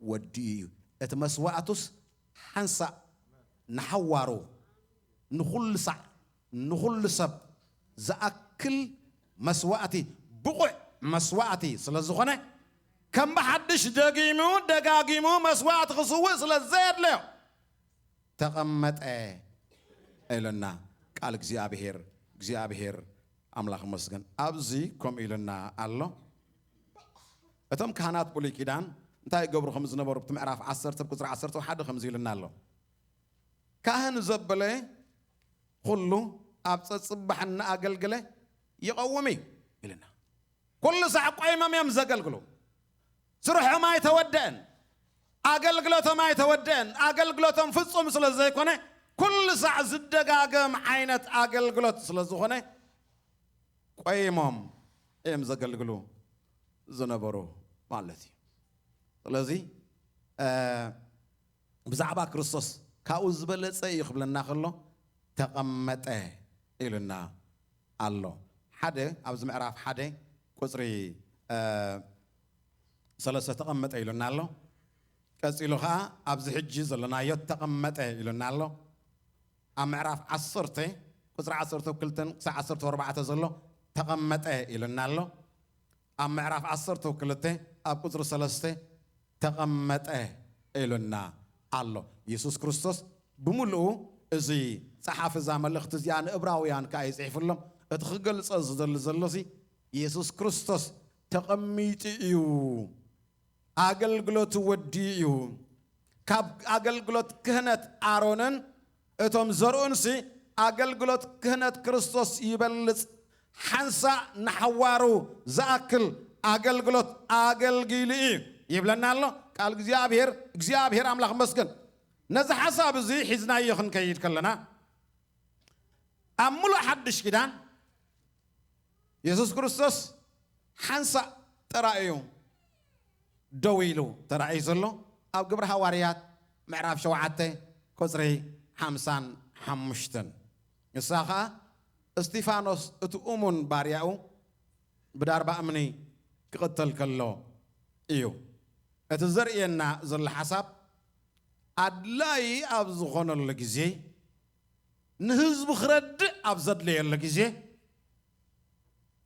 ወዲኡ እዩ። እቲ መስዋእቱስ ሓንሳእ ንሓዋሩ ንኹሉ ሳዕ ንኹሉ ሰብ ዝኣክል መስዋእቲ፣ ብቑዕ መስዋእቲ ስለ ዝኾነ፣ ከም ብሓድሽ ደጊሙ ደጋጊሙ መስዋእቲ ክስውእ ስለ ዘየድለዮ ተቐመጠ ኢሉና ቃል እግዚኣብሔር። እግዚኣብሔር ኣምላኽ መስገን። ኣብዚ ከምኡ ኢሉና ኣሎ። እቶም ካህናት ብሉይ ኪዳን እንታይ ይገብሩ ከም ዝነበሩ፣ ኣብቲ ምዕራፍ ዓሰርተ ቁጽሪ ዓሰርተ ሓደ ከምዚ ኢሉና ኣሎ። ካህን ዘበለ ኩሉ ኣብ ጸጽባሕ እናኣገልገለ ይቐውም እዩ ኢልና። ኩሉ ሳዕ ቆይሞም እዮም ዘገልግሉ። ስርሖም ኣይተወደአን፣ ኣገልግሎቶም ኣይተወደአን። ኣገልግሎቶም ፍጹም ስለ ዘይኮነ፣ ኩሉ ሳዕ ዝደጋገም ዓይነት ኣገልግሎት ስለ ዝኾነ፣ ቆይሞም እዮም ዘገልግሉ ዝነበሩ ማለት እዩ። ስለዚ፣ እ፣ ብዛዕባ ክርስቶስ ካብኡ ዝበለጸ እዩ ክብለና ከሎ፣ ተቐመጠ ኢሉና ኣሎ። ሓደ፣ ኣብዚ ምዕራፍ ሓደ ቁጽሪ፣ እ፣ ሰለስተ ተቐመጠ ኢሉና ኣሎ። ቀጺሉ ኸኣ ኣብዚ ሕጂ ዘለናዮ ተቐመጠ ኢሉና ኣሎ። ኣብ ምዕራፍ ዓሰርተ ቁጽሪ ዓሰርተ ክልተ ክሳዕ ዓሰርተ ኣርባዕተ ዘሎ ተቐመጠ ኢሉና ኣሎ። ኣብ ምዕራፍ ዓሰርተ ክልተ ኣብ ቁጽሪ ሰለስተ ተቐመጠ ኢሉና ኣሎ። የሱስ ክርስቶስ ብምልኡ፣ እዚ ጸሓፊ እዛ መልእኽቲ እዚኣ ንእብራውያን ከኣ እዩ ጽሒፍሎም። እቲ ክገልጾ ዝደሊ ዘሎሲ የሱስ ክርስቶስ ተቐሚጡ እዩ፣ ኣገልግሎቱ ወዲኡ እዩ። ካብ ኣገልግሎት ክህነት ኣሮንን እቶም ዘርኡንሲ ኣገልግሎት ክህነት ክርስቶስ ይበልጽ፣ ሓንሳእ ንሓዋሩ ዝኣክል ኣገልግሎት ኣገልጊሉ እዩ ይብለና ኣሎ ቃል እግዚኣብሔር። እግዚኣብሔር ኣምላኽ መስገን። ነዚ ሓሳብ እዚ ሒዝናዮ ክንከይድ ከለና፣ ኣብ ምሉእ ሓድሽ ኪዳን የሱስ ክርስቶስ ሓንሳእ ጥራይ እዩ ደው ኢሉ ተራእዩ ዘሎ፣ ኣብ ግብሪ ሃዋርያት ምዕራፍ ሸውዓተ ቁጽሪ ሓምሳን ሓሙሽተን። ንሳ ኸኣ እስጢፋኖስ እቲ እሙን ባርያኡ ብዳርባ እምኒ ክቕተል ከሎ እዩ። እቲ ዘርእየና ዘሎ ሓሳብ፣ ኣድላዪ ኣብ ዝኾነሉ ግዜ፣ ንህዝቡ ክረድእ ኣብ ዘድለየሉ ግዜ፣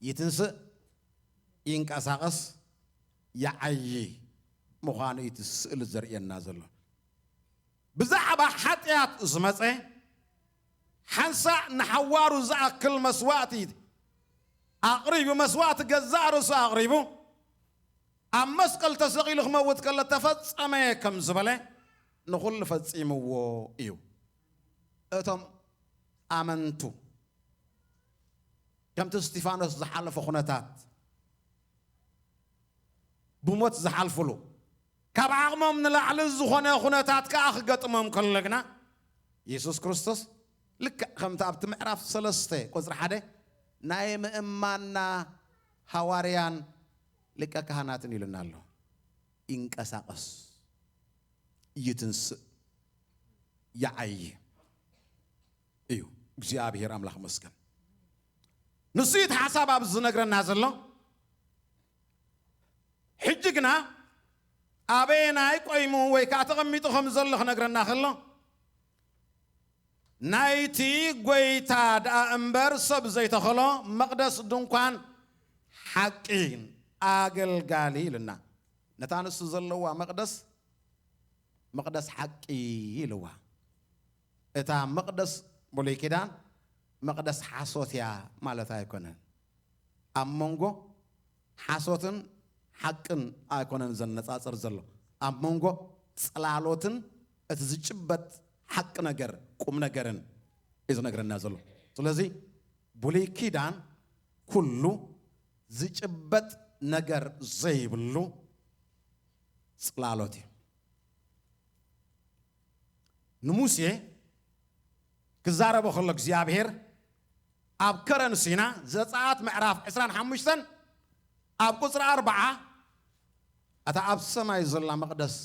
ይትንስእ፣ ይንቀሳቐስ፣ ይዓዪ ምዃኑ እዩ እቲ ስእሊ ዘርእየና ዘሎ። ብዛዕባ ሓጢኣት ዝመጸ፣ ሓንሳእ ንሓዋሩ ዝኣክል መስዋእቲ ኣቕሪቡ፣ መስዋእቲ ገዛእ ርእሱ ኣቕሪቡ፣ ኣብ መስቀል ተሰቒሉ ክመውት ከሎ፣ "ተፈጸመ" ከም ዝበለ ንኹሉ ፈጺምዎ እዩ። እቶም ኣመንቱ፣ ከምቲ እስጢፋኖስ ዝሓለፎ ኩነታት፣ ብሞት ዝሓልፍሉ፣ ካብ ዓቕሞም ንላዕሊ ዝኾነ ኩነታት ከኣ ክገጥሞም ከሎ ግና፣ የሱስ ክርስቶስ ልክዕ ከምቲ ኣብቲ ምዕራፍ ሰለስተ ቁጽሪ ሓደ ናይ ምእማንና ሃዋርያን ሊቀ ካህናትን ኢሉና ኣሎ። ይንቀሳቐስ። ይትንስእ፣ ይዓዪ እዩ። እግዚኣብሔር ኣምላኽ መስገን። ንሱ እቲ ሓሳብ ኣብዚ ዝነግረና ዘሎ። ሕጂ ግና ኣበየናይ ቆይሙ ወይ ከዓ ተቐሚጡ ከም ዘሎ ክነግረና ከሎ፣ ናይቲ ጎይታ ደኣ እምበር ሰብ ዘይተኸሎ መቕደስ ድንኳን ሓቂ ኣገልጋሊ ኢልና። ነታ ንሱ ዘለዋ መቕደስ፣ መቕደስ ሓቂ ኢልዋ። እታ መቕደስ ብሉይ ኪዳን መቕደስ ሓሶት እያ ማለት ኣይኮነን። ኣብ መንጎ ሓሶትን ሓቅን ኣይኮነን ዘነጻጽር ዘሎ። ኣብ መንጎ ጽላሎትን እቲ ዝጭበጥ ሓቂ ነገር፣ ቁም ነገርን እዩ ዝነግረና ዘሎ። ስለዚ ብሉይ ኪዳን ኩሉ ዝጭበጥ ነገር ዘይብሉ ጽላሎት እዩ። ንሙሴ ክዛረቦ ከሎ እግዚኣብሔር ኣብ ከረን ሲና፣ ዘጸኣት ምዕራፍ ዕስራን ሓሙሽተን ኣብ ቁጽሪ ኣርብዓ፣ እታ ኣብ ሰማይ ዘላ መቕደስ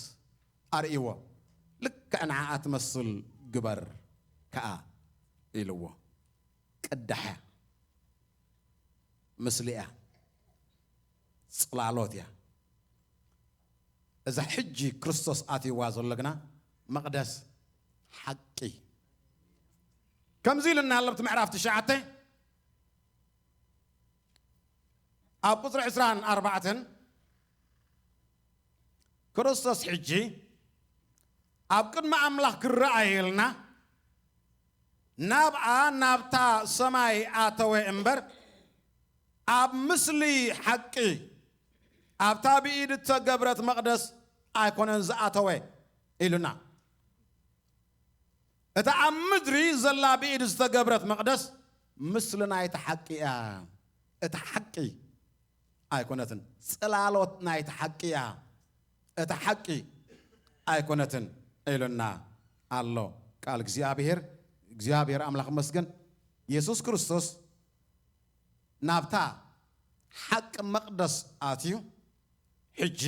ኣርእይዎ፣ ልክዕ ንዓኣ ትመስል ግበር ከኣ ኢልዎ። ቅዳሕ እያ፣ ምስሊ እያ፣ ጽላሎት እያ። እዛ ሕጂ ክርስቶስ ኣትይዋ ዘሎ ግና መቕደስ ሓቂ። ከምዚ ኢሉና ኣሎ ኣብቲ ምዕራፍ ትሽዓተ ኣብ ቁጽሪ ዕስራን ኣርባዕተን፣ ክርስቶስ ሕጂ ኣብ ቅድሚ ኣምላኽ ክረኣየልና ናብኣ፣ ናብታ ሰማይ ኣተወ እምበር፣ ኣብ ምስሊ ሓቂ፣ ኣብታ ብኢድ እተገብረት መቕደስ ኣይኮነን ዝኣተወ ኢሉና። እታ ኣብ ምድሪ ዘላ ብኢድ ዝተገብረት መቕደስ ምስሊ ናይቲ ሓቂ እያ። እቲ ሓቂ ኣይኮነትን። ጽላሎት ናይቲ ሓቂ እያ። እቲ ሓቂ ኣይኮነትን ኢሉና ኣሎ ቃል እግዚኣብሔር። እግዚኣብሔር ኣምላኽ መስገን። የሱስ ክርስቶስ ናብታ ሓቂ መቕደስ ኣትዩ ሕጂ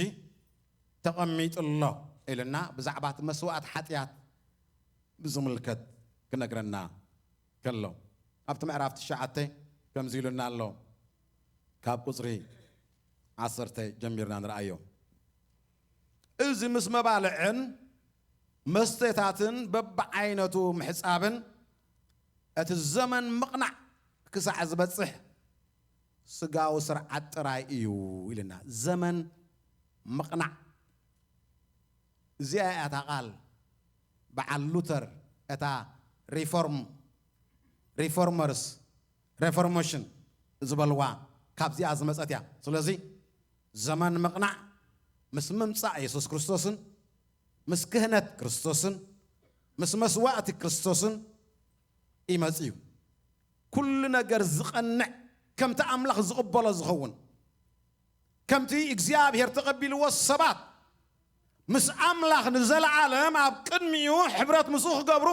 ተቐሚጡ ኣሎ ኢልና ብዛዕባ እቲ መስዋእቲ ሓጢኣት ብዝምልከት ክነግረና ከሎ፣ ኣብቲ ምዕራፍ ትሽዓተ ከምዚ ኢሉና ኣሎ። ካብ ቁጽሪ ዓሰርተ ጀሚርና ንርኣዮ። እዚ ምስ መባልዕን መስተታትን በብዓይነቱ ምሕጻብን እቲ ዘመን ምቕናዕ ክሳዕ ዝበጽሕ ስጋዊ ስርዓት ጥራይ እዩ ኢልና። ዘመን ምቕናዕ፣ እዚኣ እያ እታ ቃል። በዓል ሉተር እታ ሪፎርም፣ ሪፎርመርስ፣ ሬፎርሜሽን ዝበልዋ ካብዚኣ ዝመጸት እያ። ስለዚ ዘመን ምቕናዕ ምስ ምምጻእ የሱስ ክርስቶስን ምስ ክህነት ክርስቶስን ምስ መስዋእቲ ክርስቶስን ይመጽእ እዩ። ኩሉ ነገር ዝቐንዕ፣ ከምቲ ኣምላኽ ዝቕበሎ ዝኸውን፣ ከምቲ እግዚኣብሔር ተቐቢልዎ ሰባት ምስ ኣምላኽ ንዘለዓለም ኣብ ቅድሚኡ ሕብረት ምስኡ ክገብሩ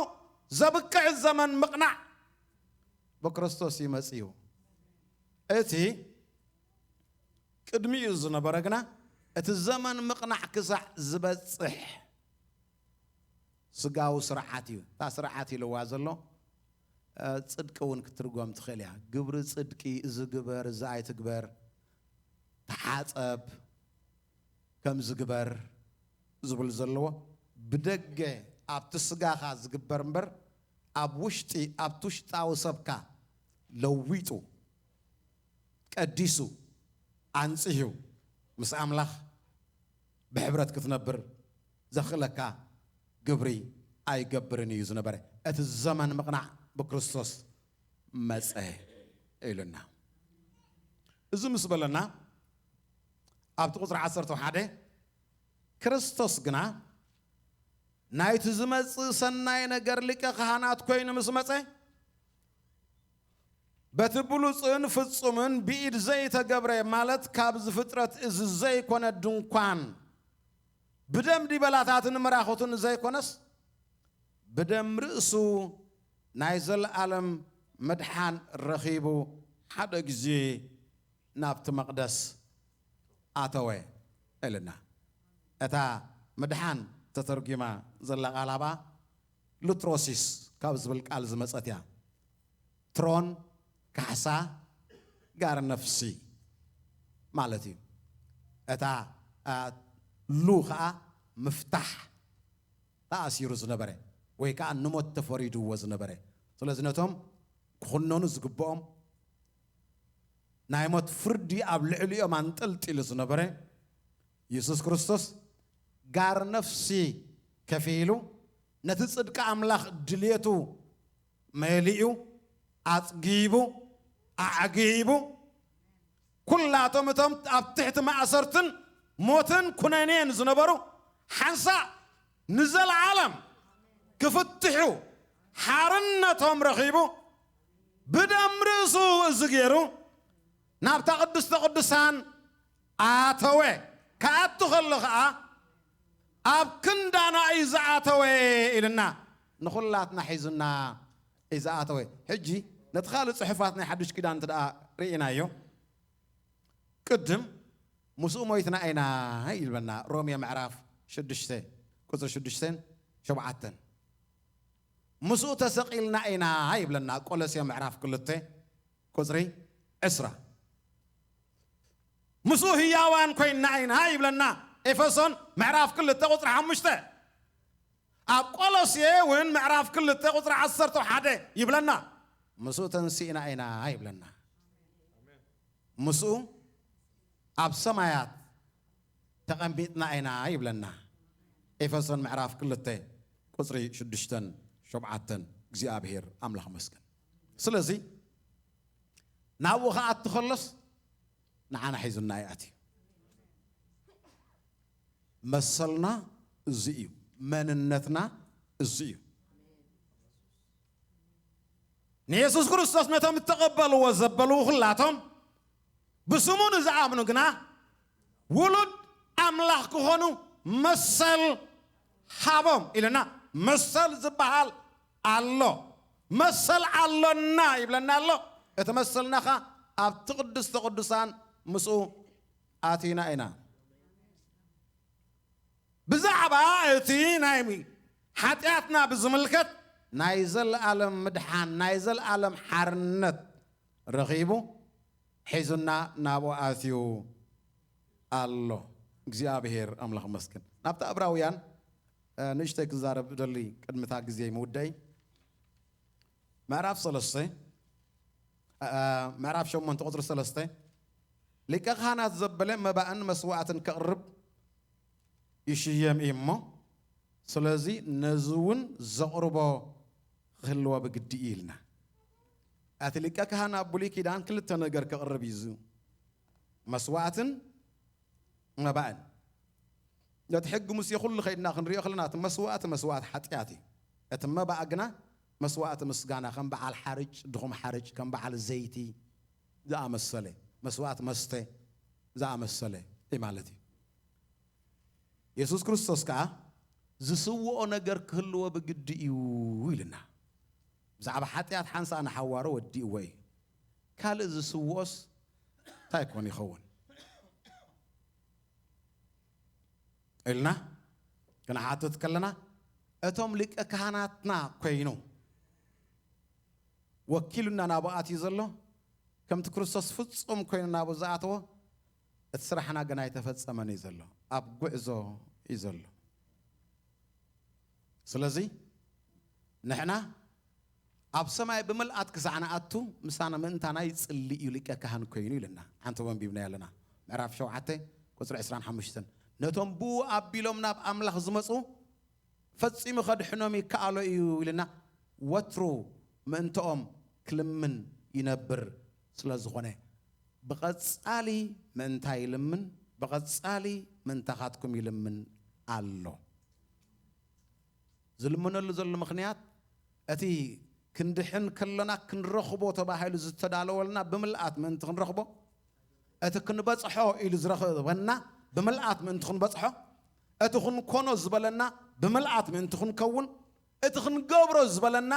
ዘብቅዕ ዘመን ምቕናዕ ብክርስቶስ ይመጽእ እዩ። እቲ ቅድሚኡ ዝነበረ ግና እቲ ዘመን ምቕናዕ ክሳዕ ዝበጽሕ ስጋዊ ስርዓት እዩ። እታ ስርዓት ኢልዋ ዘሎ፣ እ፣ ጽድቂ እውን ክትርጎም ትኽእል እያ። ግብሪ ጽድቂ፣ እዚ ግበር፣ እዚ ኣይትግበር፣ ተሓጸብ፣ ከም ዝግበር ዝብል ዘለዎ ብደገ ኣብቲ ስጋኻ ዝግበር እምበር ኣብ ውሽጢ፣ ኣብቲ ውሽጣዊ ሰብካ ለዊጡ፣ ቀዲሱ፣ ኣንጽህዩ፣ ምስ ኣምላኽ ብሕብረት ክትነብር ዘኽእለካ ግብሪ ኣይገብርን እዩ ዝነበረ። እቲ ዘመን ምቕናዕ ብክርስቶስ መጸ ኢሉና። እዚ ምስ በለና፣ ኣብቲ ቁጽሪ ዓሰርተ ሓደ፣ ክርስቶስ ግና ናይቲ ዝመጽእ ሰናይ ነገር ሊቀ ካህናት ኮይኑ ምስ መጸ፣ በቲ ብሉጽን ፍጹምን ብኢድ ዘይተገብረ፣ ማለት ካብዚ ፍጥረት እዚ ዘይኮነ ድንኳን፣ ብደም ዲበላታትን ምራኹትን ዘይኮነስ፣ ብደም ርእሱ ናይ ዘለኣለም ምድሓን ረኺቡ ሓደ ግዜ ናብቲ መቕደስ ኣተወ እልና። እታ ምድሓን ተተርጒማ ዘላ ቃል ኣብኣ ሉትሮሲስ ካብ ዝብል ቃል ዝመጸት እያ። ትሮን፣ ካሕሳ፣ ጋር ነፍሲ ማለት እዩ። እታ ሉ ኸኣ ምፍታሕ ተኣሲሩ ዝነበረ ወይ ከዓ ንሞት ተፈሪድዎ ዝነበረ። ስለዚ ነቶም ክኹነኑ ዝግብኦም ናይ ሞት ፍርዲ ኣብ ልዕሊኦም ኣንጠልጢሉ ዝነበረ የሱስ ክርስቶስ ጋር ነፍሲ ከፊሉ ነቲ ጽድቂ ኣምላኽ ድልየቱ መሊኡ ኣጽጊቡ ኣዕጊቡ ኩላቶም እቶም ኣብ ትሕቲ ማእሰርትን ሞትን ኩነኔን ዝነበሩ ሓንሳእ ንዘለዓለም ክፍትሑ ሓርነቶም ረኺቡ ብደም ርእሱ እዚ ገይሩ ናብታ ቅድስተ ቅዱሳን ኣተወ። ክኣቱ ከሎ ኸኣ ኣብ ክንዳና እዩ ዝኣተወ ኢልና ንኹላትና ሒዙና እዩ ዝኣተወ። ሕጂ ነቲ ካልእ ጽሑፋት ናይ ሓድሽ ኪዳን እንተ ደኣ ርኢናዮ ቅድም ምስኡ ሞይትና ኢና ይብለና ሮሜ ምዕራፍ ሽዱሽተ ቁጽሪ ሽዱሽተን ሸውዓተን። ምስኡ ተሰቒልና ኢና ይብለና ቆሎሴ ምዕራፍ ክልተ ቁጽሪ ዕስራ። ምስኡ ህያዋን ኮይንና ኢና ይብለና ኤፌሶን ምዕራፍ ክልተ ቁጽሪ ሓሙሽተ። ኣብ ቆሎሴ እውን ምዕራፍ ክልተ ቁጽሪ ዓሰርተ ሓደ ይብለና ምስኡ ተንሲእና ኢና ይብለና። ምስኡ ኣብ ሰማያት ተቐሚጥና ኢና ይብለና ኤፌሶን ምዕራፍ ክልተ ቁጽሪ ሽዱሽተን ሸውዓተን። እግዚኣብሔር ኣምላኽ መስገን። ስለዚ ናብኡ ክኣቱ ከሎስ ንዓና ሒዙና ይኣትዩ። መሰልና እዚ እዩ። መንነትና እዚ እዩ። ንየሱስ ክርስቶስ ነቶም እተቐበልዎ ዘበልዎ ኩላቶም ብስሙ ንዝኣምኑ ግና ውሉድ ኣምላኽ ክኾኑ መሰል ሃቦም ኢለና። መሰል ዝበሃል ኣሎ። መሰል ኣሎና ይብለና ኣሎ። እቲ መሰልና ኸ ኣብቲ ቅድስተ ቅዱሳን ምስኡ ኣቲና ኢና። ብዛዕባ እቲ ናይ ሓጢኣትና ብዝምልከት ናይ ዘለኣለም ምድሓን ናይ ዘለኣለም ሓርነት ረኺቡ ሒዙና ናብኡ ኣትዩ ኣሎ። እግዚኣብሔር ኣምላኽ መስገን። ናብቲ ዕብራውያን ንእሽተይ ክዛረብ ደሊ ቅድምታ ግዜ ምውደይ ምዕራፍ ሰለስተ ምዕራፍ ሸሞንተ ቁፅሪ ሰለስተ ሊቀ ካህናት ዘበለ መባእን መስዋዕትን ከቕርብ ይሽየም እዩ እሞ ስለዚ ነዚ እውን ዘቕርቦ ክህልዎ ብግዲ እዩ ኢልና። እቲ ሊቀ ካህን ኣብ ብሉይ ኪዳን ክልተ ነገር ከቕርብ እዩ መስዋዕትን መባእን። ነቲ ሕጊ ሙሴ ኩሉ ከይድና ክንሪኦ ከለና እቲ መስዋእቲ መስዋእቲ ሓጢኣት እዩ። እቲ መባእ ግና መስዋእቲ ምስጋና ከም በዓል ሓርጭ ድኹም ሓርጭ ከም በዓል ዘይቲ ዝኣመሰለ መስዋእቲ መስተ ዝኣመሰለ እዩ ማለት እዩ። የሱስ ክርስቶስ ከኣ ዝስውኦ ነገር ክህልዎ ብግዲ እዩ ኢልና። ብዛዕባ ሓጢኣት ሓንሳእ ንሓዋሮ ወዲእዎ እዩ። ካልእ ዝስውኦስ እንታይ ኮን ይኸውን? ኢልና ክንሓትት ከለና እቶም ሊቀ ካህናትና ኮይኑ ወኪሉና ናብኡ ኣትዩ ዘሎ ከምቲ ክርስቶስ ፍጹም ኮይኑ ናብኡ ዝኣተዎ እቲ ስራሕና ግን ኣይተፈጸመን እዩ ዘሎ ኣብ ጉዕዞ እዩ ዘሎ። ስለዚ ንሕና ኣብ ሰማይ ብምልኣት ክሳዕ ንኣቱ ምሳና ምእንታና ይጽሊ እዩ ሊቀ ካህን ኮይኑ ኢልና ሓንቲ ወንቢብና ኣለና። ምዕራፍ ሸውዓተ ቁፅሪ ዕስራን ሓሙሽተን ነቶም ብኡ ኣቢሎም ናብ ኣምላኽ ዝመፁ ፈጺሙ ከድሕኖም ይከኣሎ እዩ ኢልና ወትሩ ምእንትኦም ክልምን ይነብር ስለ ዝኾነ ብቐጻሊ ምእንታ ይልምን ብቐጻሊ ምእንታኻትኩም ይልምን ኣሎ። ዝልምነሉ ዘሎ ምኽንያት እቲ ክንድሕን ከለና ክንረኽቦ ተባሂሉ ዝተዳለወልና ብምልኣት ምእንቲ ክንረኽቦ እቲ ክንበጽሖ ኢሉ ዝረኽበና ብምልኣት ምእንቲ ክንበጽሖ እቲ ክንኮኖ ዝበለና ብምልኣት ምእንቲ ክንከውን እቲ ክንገብሮ ዝበለና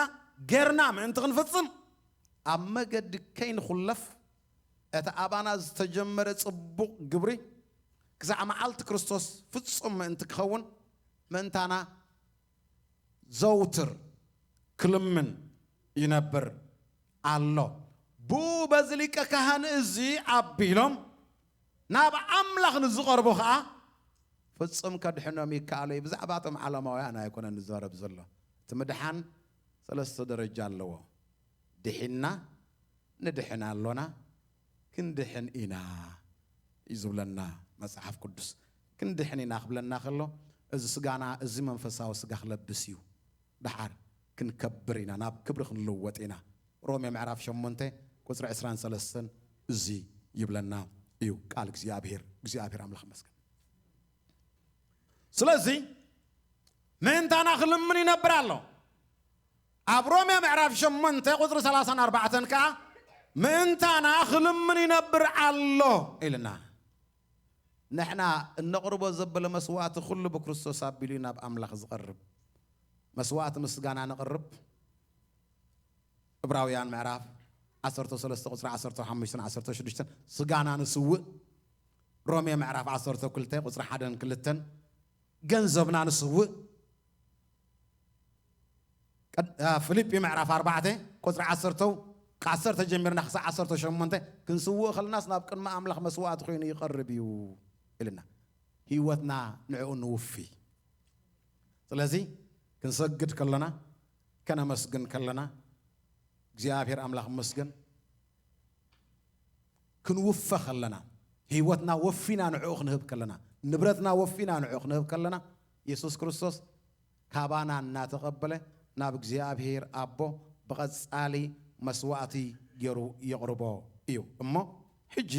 ጌርና ምእንቲ ክንፍጽም ኣብ መገዲ ከይንኹለፍ እቲ ኣባና ዝተጀመረ ጽቡቕ ግብሪ ክሳዕ መዓልቲ ክርስቶስ ፍጹም ምእንቲ ክኸውን ምእንታና ዘውትር ክልምን ይነብር ኣሎ። ብኡ በዚ ሊቀ ካህን እዚ ኣቢሎም ናብ ኣምላኽ ንዝቐርቡ ኸኣ ፍጹም ከድሕኖም ይከኣሎ እዩ። ብዛዕባ እቶም ዓለማውያን ኣይኮነን ንዛረብ ዘሎ። እቲ ምድሓን ሰለስተ ደረጃ ኣለዎ። ድሒና፣ ንድሕን ኣሎና፣ ክንድሕን ኢና እዩ ዝብለና መጽሓፍ ቅዱስ። ክንድሕን ኢና ክብለና ከሎ፣ እዚ ስጋና፣ እዚ መንፈሳዊ ስጋ ክለብስ እዩ። ደሓር ክንከብር ኢና፣ ናብ ክብሪ ክንልወጥ ኢና። ሮሜ ምዕራፍ ሸሞንተ ቁጽሪ ዕስራን ሰለስተን እዚ ይብለና እዩ ቃል እግዚኣብሔር። እግዚኣብሔር ኣምላኽ ይመስገን። ስለዚ ምእንታና ክልምን ይነብር ኣሎ። ኣብ ሮሜ ምዕራፍ ሸሞንተ ቁጽሪ ሰላሳን ኣርባዕተን ከኣ ምእንታና ክልምን ይነብር ኣሎ ኢልና። ንሕና እነቕርቦ ዘበለ መስዋዕቲ ኩሉ ብክርስቶስ ኣቢሉ ናብ ኣምላኽ ዝቐርብ መስዋዕቲ ምስጋና ነቕርብ። ዕብራውያን ምዕራፍ ዓሰርተ ሰለስተ ቁጽሪ ዓሰርተ ሓሙሽተን ዓሰርተ ሽዱሽተን ስጋና ንስውእ። ሮሜ ምዕራፍ ዓሰርተ ክልተ ቁጽሪ ሓደን ክልተን ገንዘብና ንስውእ። ቀድ-፣ አ፣ ፊልጲ ምዕራፍ ኣርባዕተ ቁጽሪ ዓሰርተ፣ ካብ ዓሰርተ ጀሚርና ክሳብ ዓሰርተ ሸሞንተ ክንስውእ ከለናስ ናብ ቅድሚ ኣምላኽ መስዋዕቲ ኮይኑ ይቐርብ እዩ ኢልና። ህይወትና ንዕኡ ንውፊ። ስለዚ ክንሰግድ ከለና፣ ከነመስግን ከለና፣ እግዚኣብሔር ኣምላኽ ይመስገን፣ ክንውፈ ከለና፣ ህይወትና ወፊና ንዕኡ ክንህብ ከለና፣ ንብረትና ወፊና ንዕኡ ክንህብ ከለና፣ የሱስ ክርስቶስ ካባና እናተቐበለ ናብ እግዚኣብሔር ኣቦ ብቐጻሊ መስዋዕቲ ገይሩ የቕርቦ እዩ። እሞ ሕጂ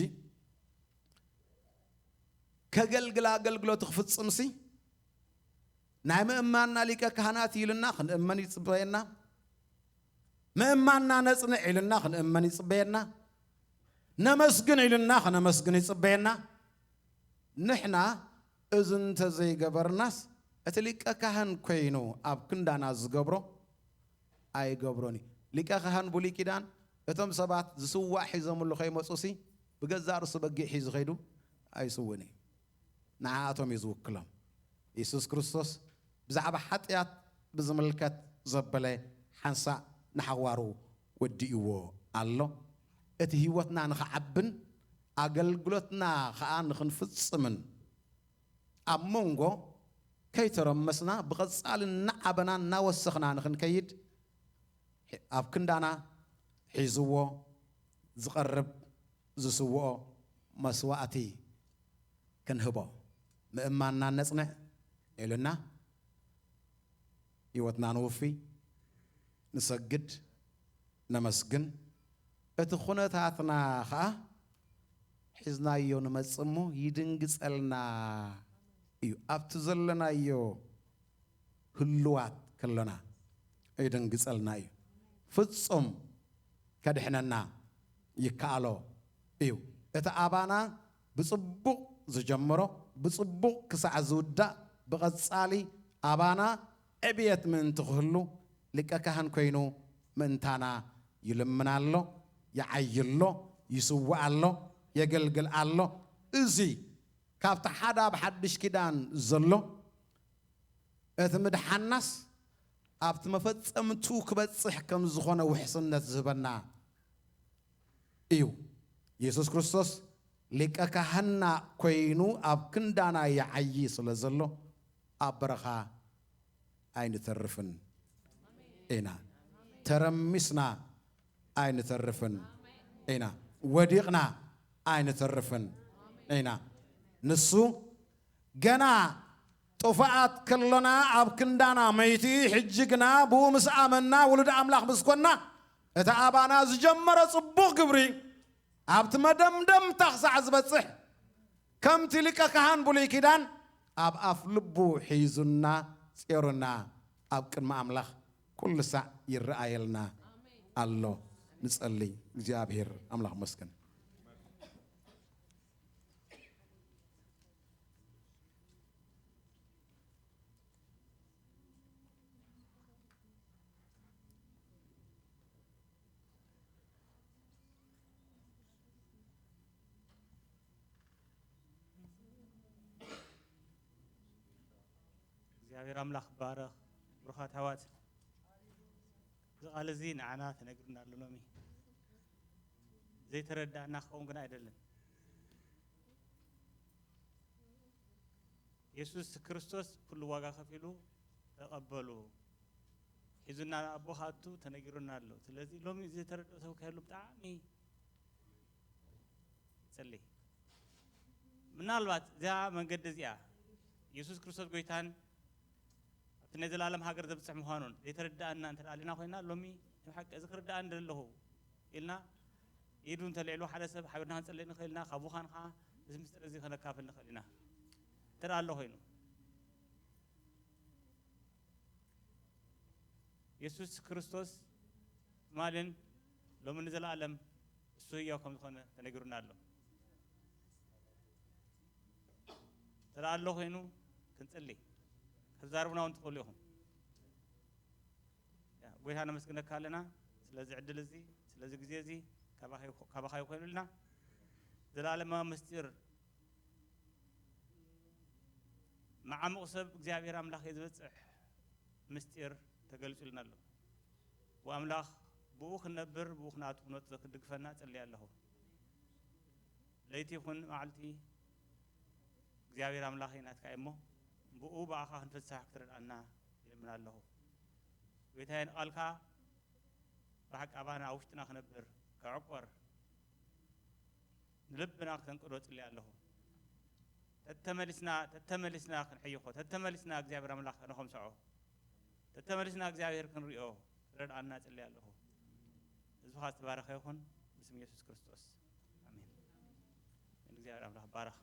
ከገልግል ኣገልግሎቱ ክፍጽምሲ ናይ ምእማንና ሊቀ ካህናት ኢልና ክንእመን ይጽበየና። ምእማንና ነጽንዕ ኢልና ክንእመን ይጽበየና። ነመስግን ኢልና ከነመስግን ይጽበየና። ንሕና እዚ እንተዘይገበርናስ እቲ ሊቀ ካህን ኮይኑ ኣብ ክንዳና ዝገብሮ ኣይገብሮን እዩ። ሊቀ ካህን ብሉይ ኪዳን እቶም ሰባት ዝስዋዕ ሒዞምሉ ከይመጹሲ ብገዛእ ርእሱ በጊዕ ሒዙ ከይዱ ኣይስውእን እዩ። ንዓኣቶም እዩ ዝውክሎም። የሱስ ክርስቶስ ብዛዕባ ሓጢኣት ብዝምልከት ዘበለ ሓንሳእ ንሓዋሩ ወዲእዎ ኣሎ። እቲ ህይወትና ንኽዓብን ኣገልግሎትና ኸኣ ንኽንፍጽምን ኣብ መንጎ ከይተረመስና ብቐጻሊ እናዓበና እናወሰኽና ንኽንከይድ ኣብ ክንዳና ሒዝዎ ዝቐርብ ዝስውኦ መስዋእቲ ክንህቦ ምእማንና ነጽንዕ ኢሉና ህይወትና ንውፊ፣ ንሰግድ፣ ነመስግን። እቲ ኩነታትና ኸኣ ሒዝናዮ ንመጽእ እሞ ይድንግጸልና እዩ። ኣብቲ ዘለናዮ ህሉዋት ከለና ይድንግጸልና እዩ። ፍጹም ከድሕነና ይከኣሎ እዩ። እቲ ኣባና ብጽቡቕ ዝጀመሮ፣ ብጽቡቕ ክሳዕ ዝውዳእ፣ ብቐጻሊ ኣባና ዕብየት ምእንቲ ክህሉ፣ ሊቀ ካህን ኮይኑ ምእንታና ይልምን ኣሎ፣ ይዓዪ ኣሎ፣ ይስውእ ኣሎ፣ የገልግል ኣሎ። እዚ ካብቲ ሓደ ኣብ ሓድሽ ኪዳን ዘሎ፣ እቲ ምድሓናስ ኣብቲ መፈጸምቱ ክበጽሕ ከም ዝኾነ ውሕስነት ዝህበና እዩ። የሱስ ክርስቶስ ሊቀ ካህንና ኮይኑ ኣብ ክንዳና ይዓዪ ስለ ዘሎ፣ ኣብ በረኻ ኣይንተርፍን ኢና። ተረሚስና ኣይንተርፍን ኢና። ወዲቕና ኣይንተርፍን ኢና። ንሱ ገና ጥፉኣት ከሎና ኣብ ክንዳና መይቲ፣ ሕጂ ግና ብኡ ምስ ኣመንና ውሉድ ኣምላኽ ምስ ኮንና፣ እቲ ኣባና ዝጀመሮ ጽቡቕ ግብሪ ኣብቲ መደምደምታ ክሳዕ ዝበጽሕ፣ ከምቲ ሊቀ ካህን ብሉይ ኪዳን ኣብ ኣፍ ልቡ ሒዙና፣ ጼሩና፣ ኣብ ቅድሚ ኣምላኽ ኩሉ ሳዕ ይረኣየልና ኣሎ። ንጸሊ። እግዚኣብሔር ኣምላኽ መስገን። እግዚኣብሔር ኣምላኽ ባረኽ። ብሩኻት ኣሕዋት፣ እዚ ቃል እዚ ንዓና ተነግርና ኣሎ ሎሚ። ዘይተረዳእና ክኸውን ግን ኣይደልን። የሱስ ክርስቶስ ኩሉ ዋጋ ከፊሉ ተቐበሉ። ሒዙና ንኣቦ ክኣቱ ተነጊሩና ኣሎ። ስለዚ ሎሚ ዘይተረድኦ ሰብ ከህሉ ብጣዕሚ ይጸሊ። ምናልባት እዚኣ መንገዲ እዚኣ የሱስ ክርስቶስ ጎይታን ኣብቲ ናይ ዘላለም ሃገር ዘብጽሕ ምዃኑን ዘይተረዳእና እንተ ደኣ ኣሊና ኮይና፣ ሎሚ ናይ ብሓቂ እዚ ክርዳእኒ ደለኹ ኢልና ኢዱ እንተልዒሉ ሓደ ሰብ ሓቢርና ክንጸሊ ንኽእል ኢና። ካብ ምዃን ከኣ እዚ ምስጢር እዚ ከነካፍል ንኽእል ኢና። እንተ ደኣ ኣሎ ኮይኑ የሱስ ክርስቶስ ትማልን ሎሚ ንዘለኣለም እሱ ህያው ከም ዝኾነ ተነጊሩና ኣሎ። እንተ ደኣ ኣሎ ኮይኑ ክንጽሊ፣ ከተዛርቡና እውን ትኽእሉ ኢኹም። ያ፣ ጎይታ ነመስግነካ ኣለና ስለዚ ዕድል እዚ፣ ስለዚ ግዜ እዚ ካባኻ ይኮ-፣ ካባኻ ይኮይኑልና። ዘላለማዊ ምስጢር መዓሙቕ ሰብ እግዚኣብሔር ኣምላኽ እዩ ዝበጽሕ ምስጢር ተገልጹልና ኣሎ። ወኣምላኽ ብኡ ክንነብር፣ ብኡ ክንኣቱ ክንወጽእ ክድግፈና እጽሊ ኣለኹ። ለይቲ ይኹን መዓልቲ እግዚኣብሔር ኣምላኽ ናትካ እዩ እሞ፣ ብኡ ብኣኻ ክንፍሳሕ ክትረድኣና ይልምን ኣለኹ። ጎይታየ ንቓልካ ብሓቂ ኣባና ኣብ ውሽጥና ክነብር፣ ክዕቆር፣ ንልብና ክተንቅዶ እጽሊ ኣለኹ። ተተመሊስና፣ ተተመሊስና ክንሕይኾ፣ ተተመሊስና እግዚኣብሔር ኣምላኽ ከነኸምስዖ፣ ተተመሊስና እግዚኣብሔር ክንሪኦ ረድኣና እጽሊ ኣለኹ። ህዝብኻ ዝተባረኸ ይኹን፣ ብስም የሱስ ክርስቶስ። ኣሜን። እግዚኣብሔር ኣምላኽ ባረኽ።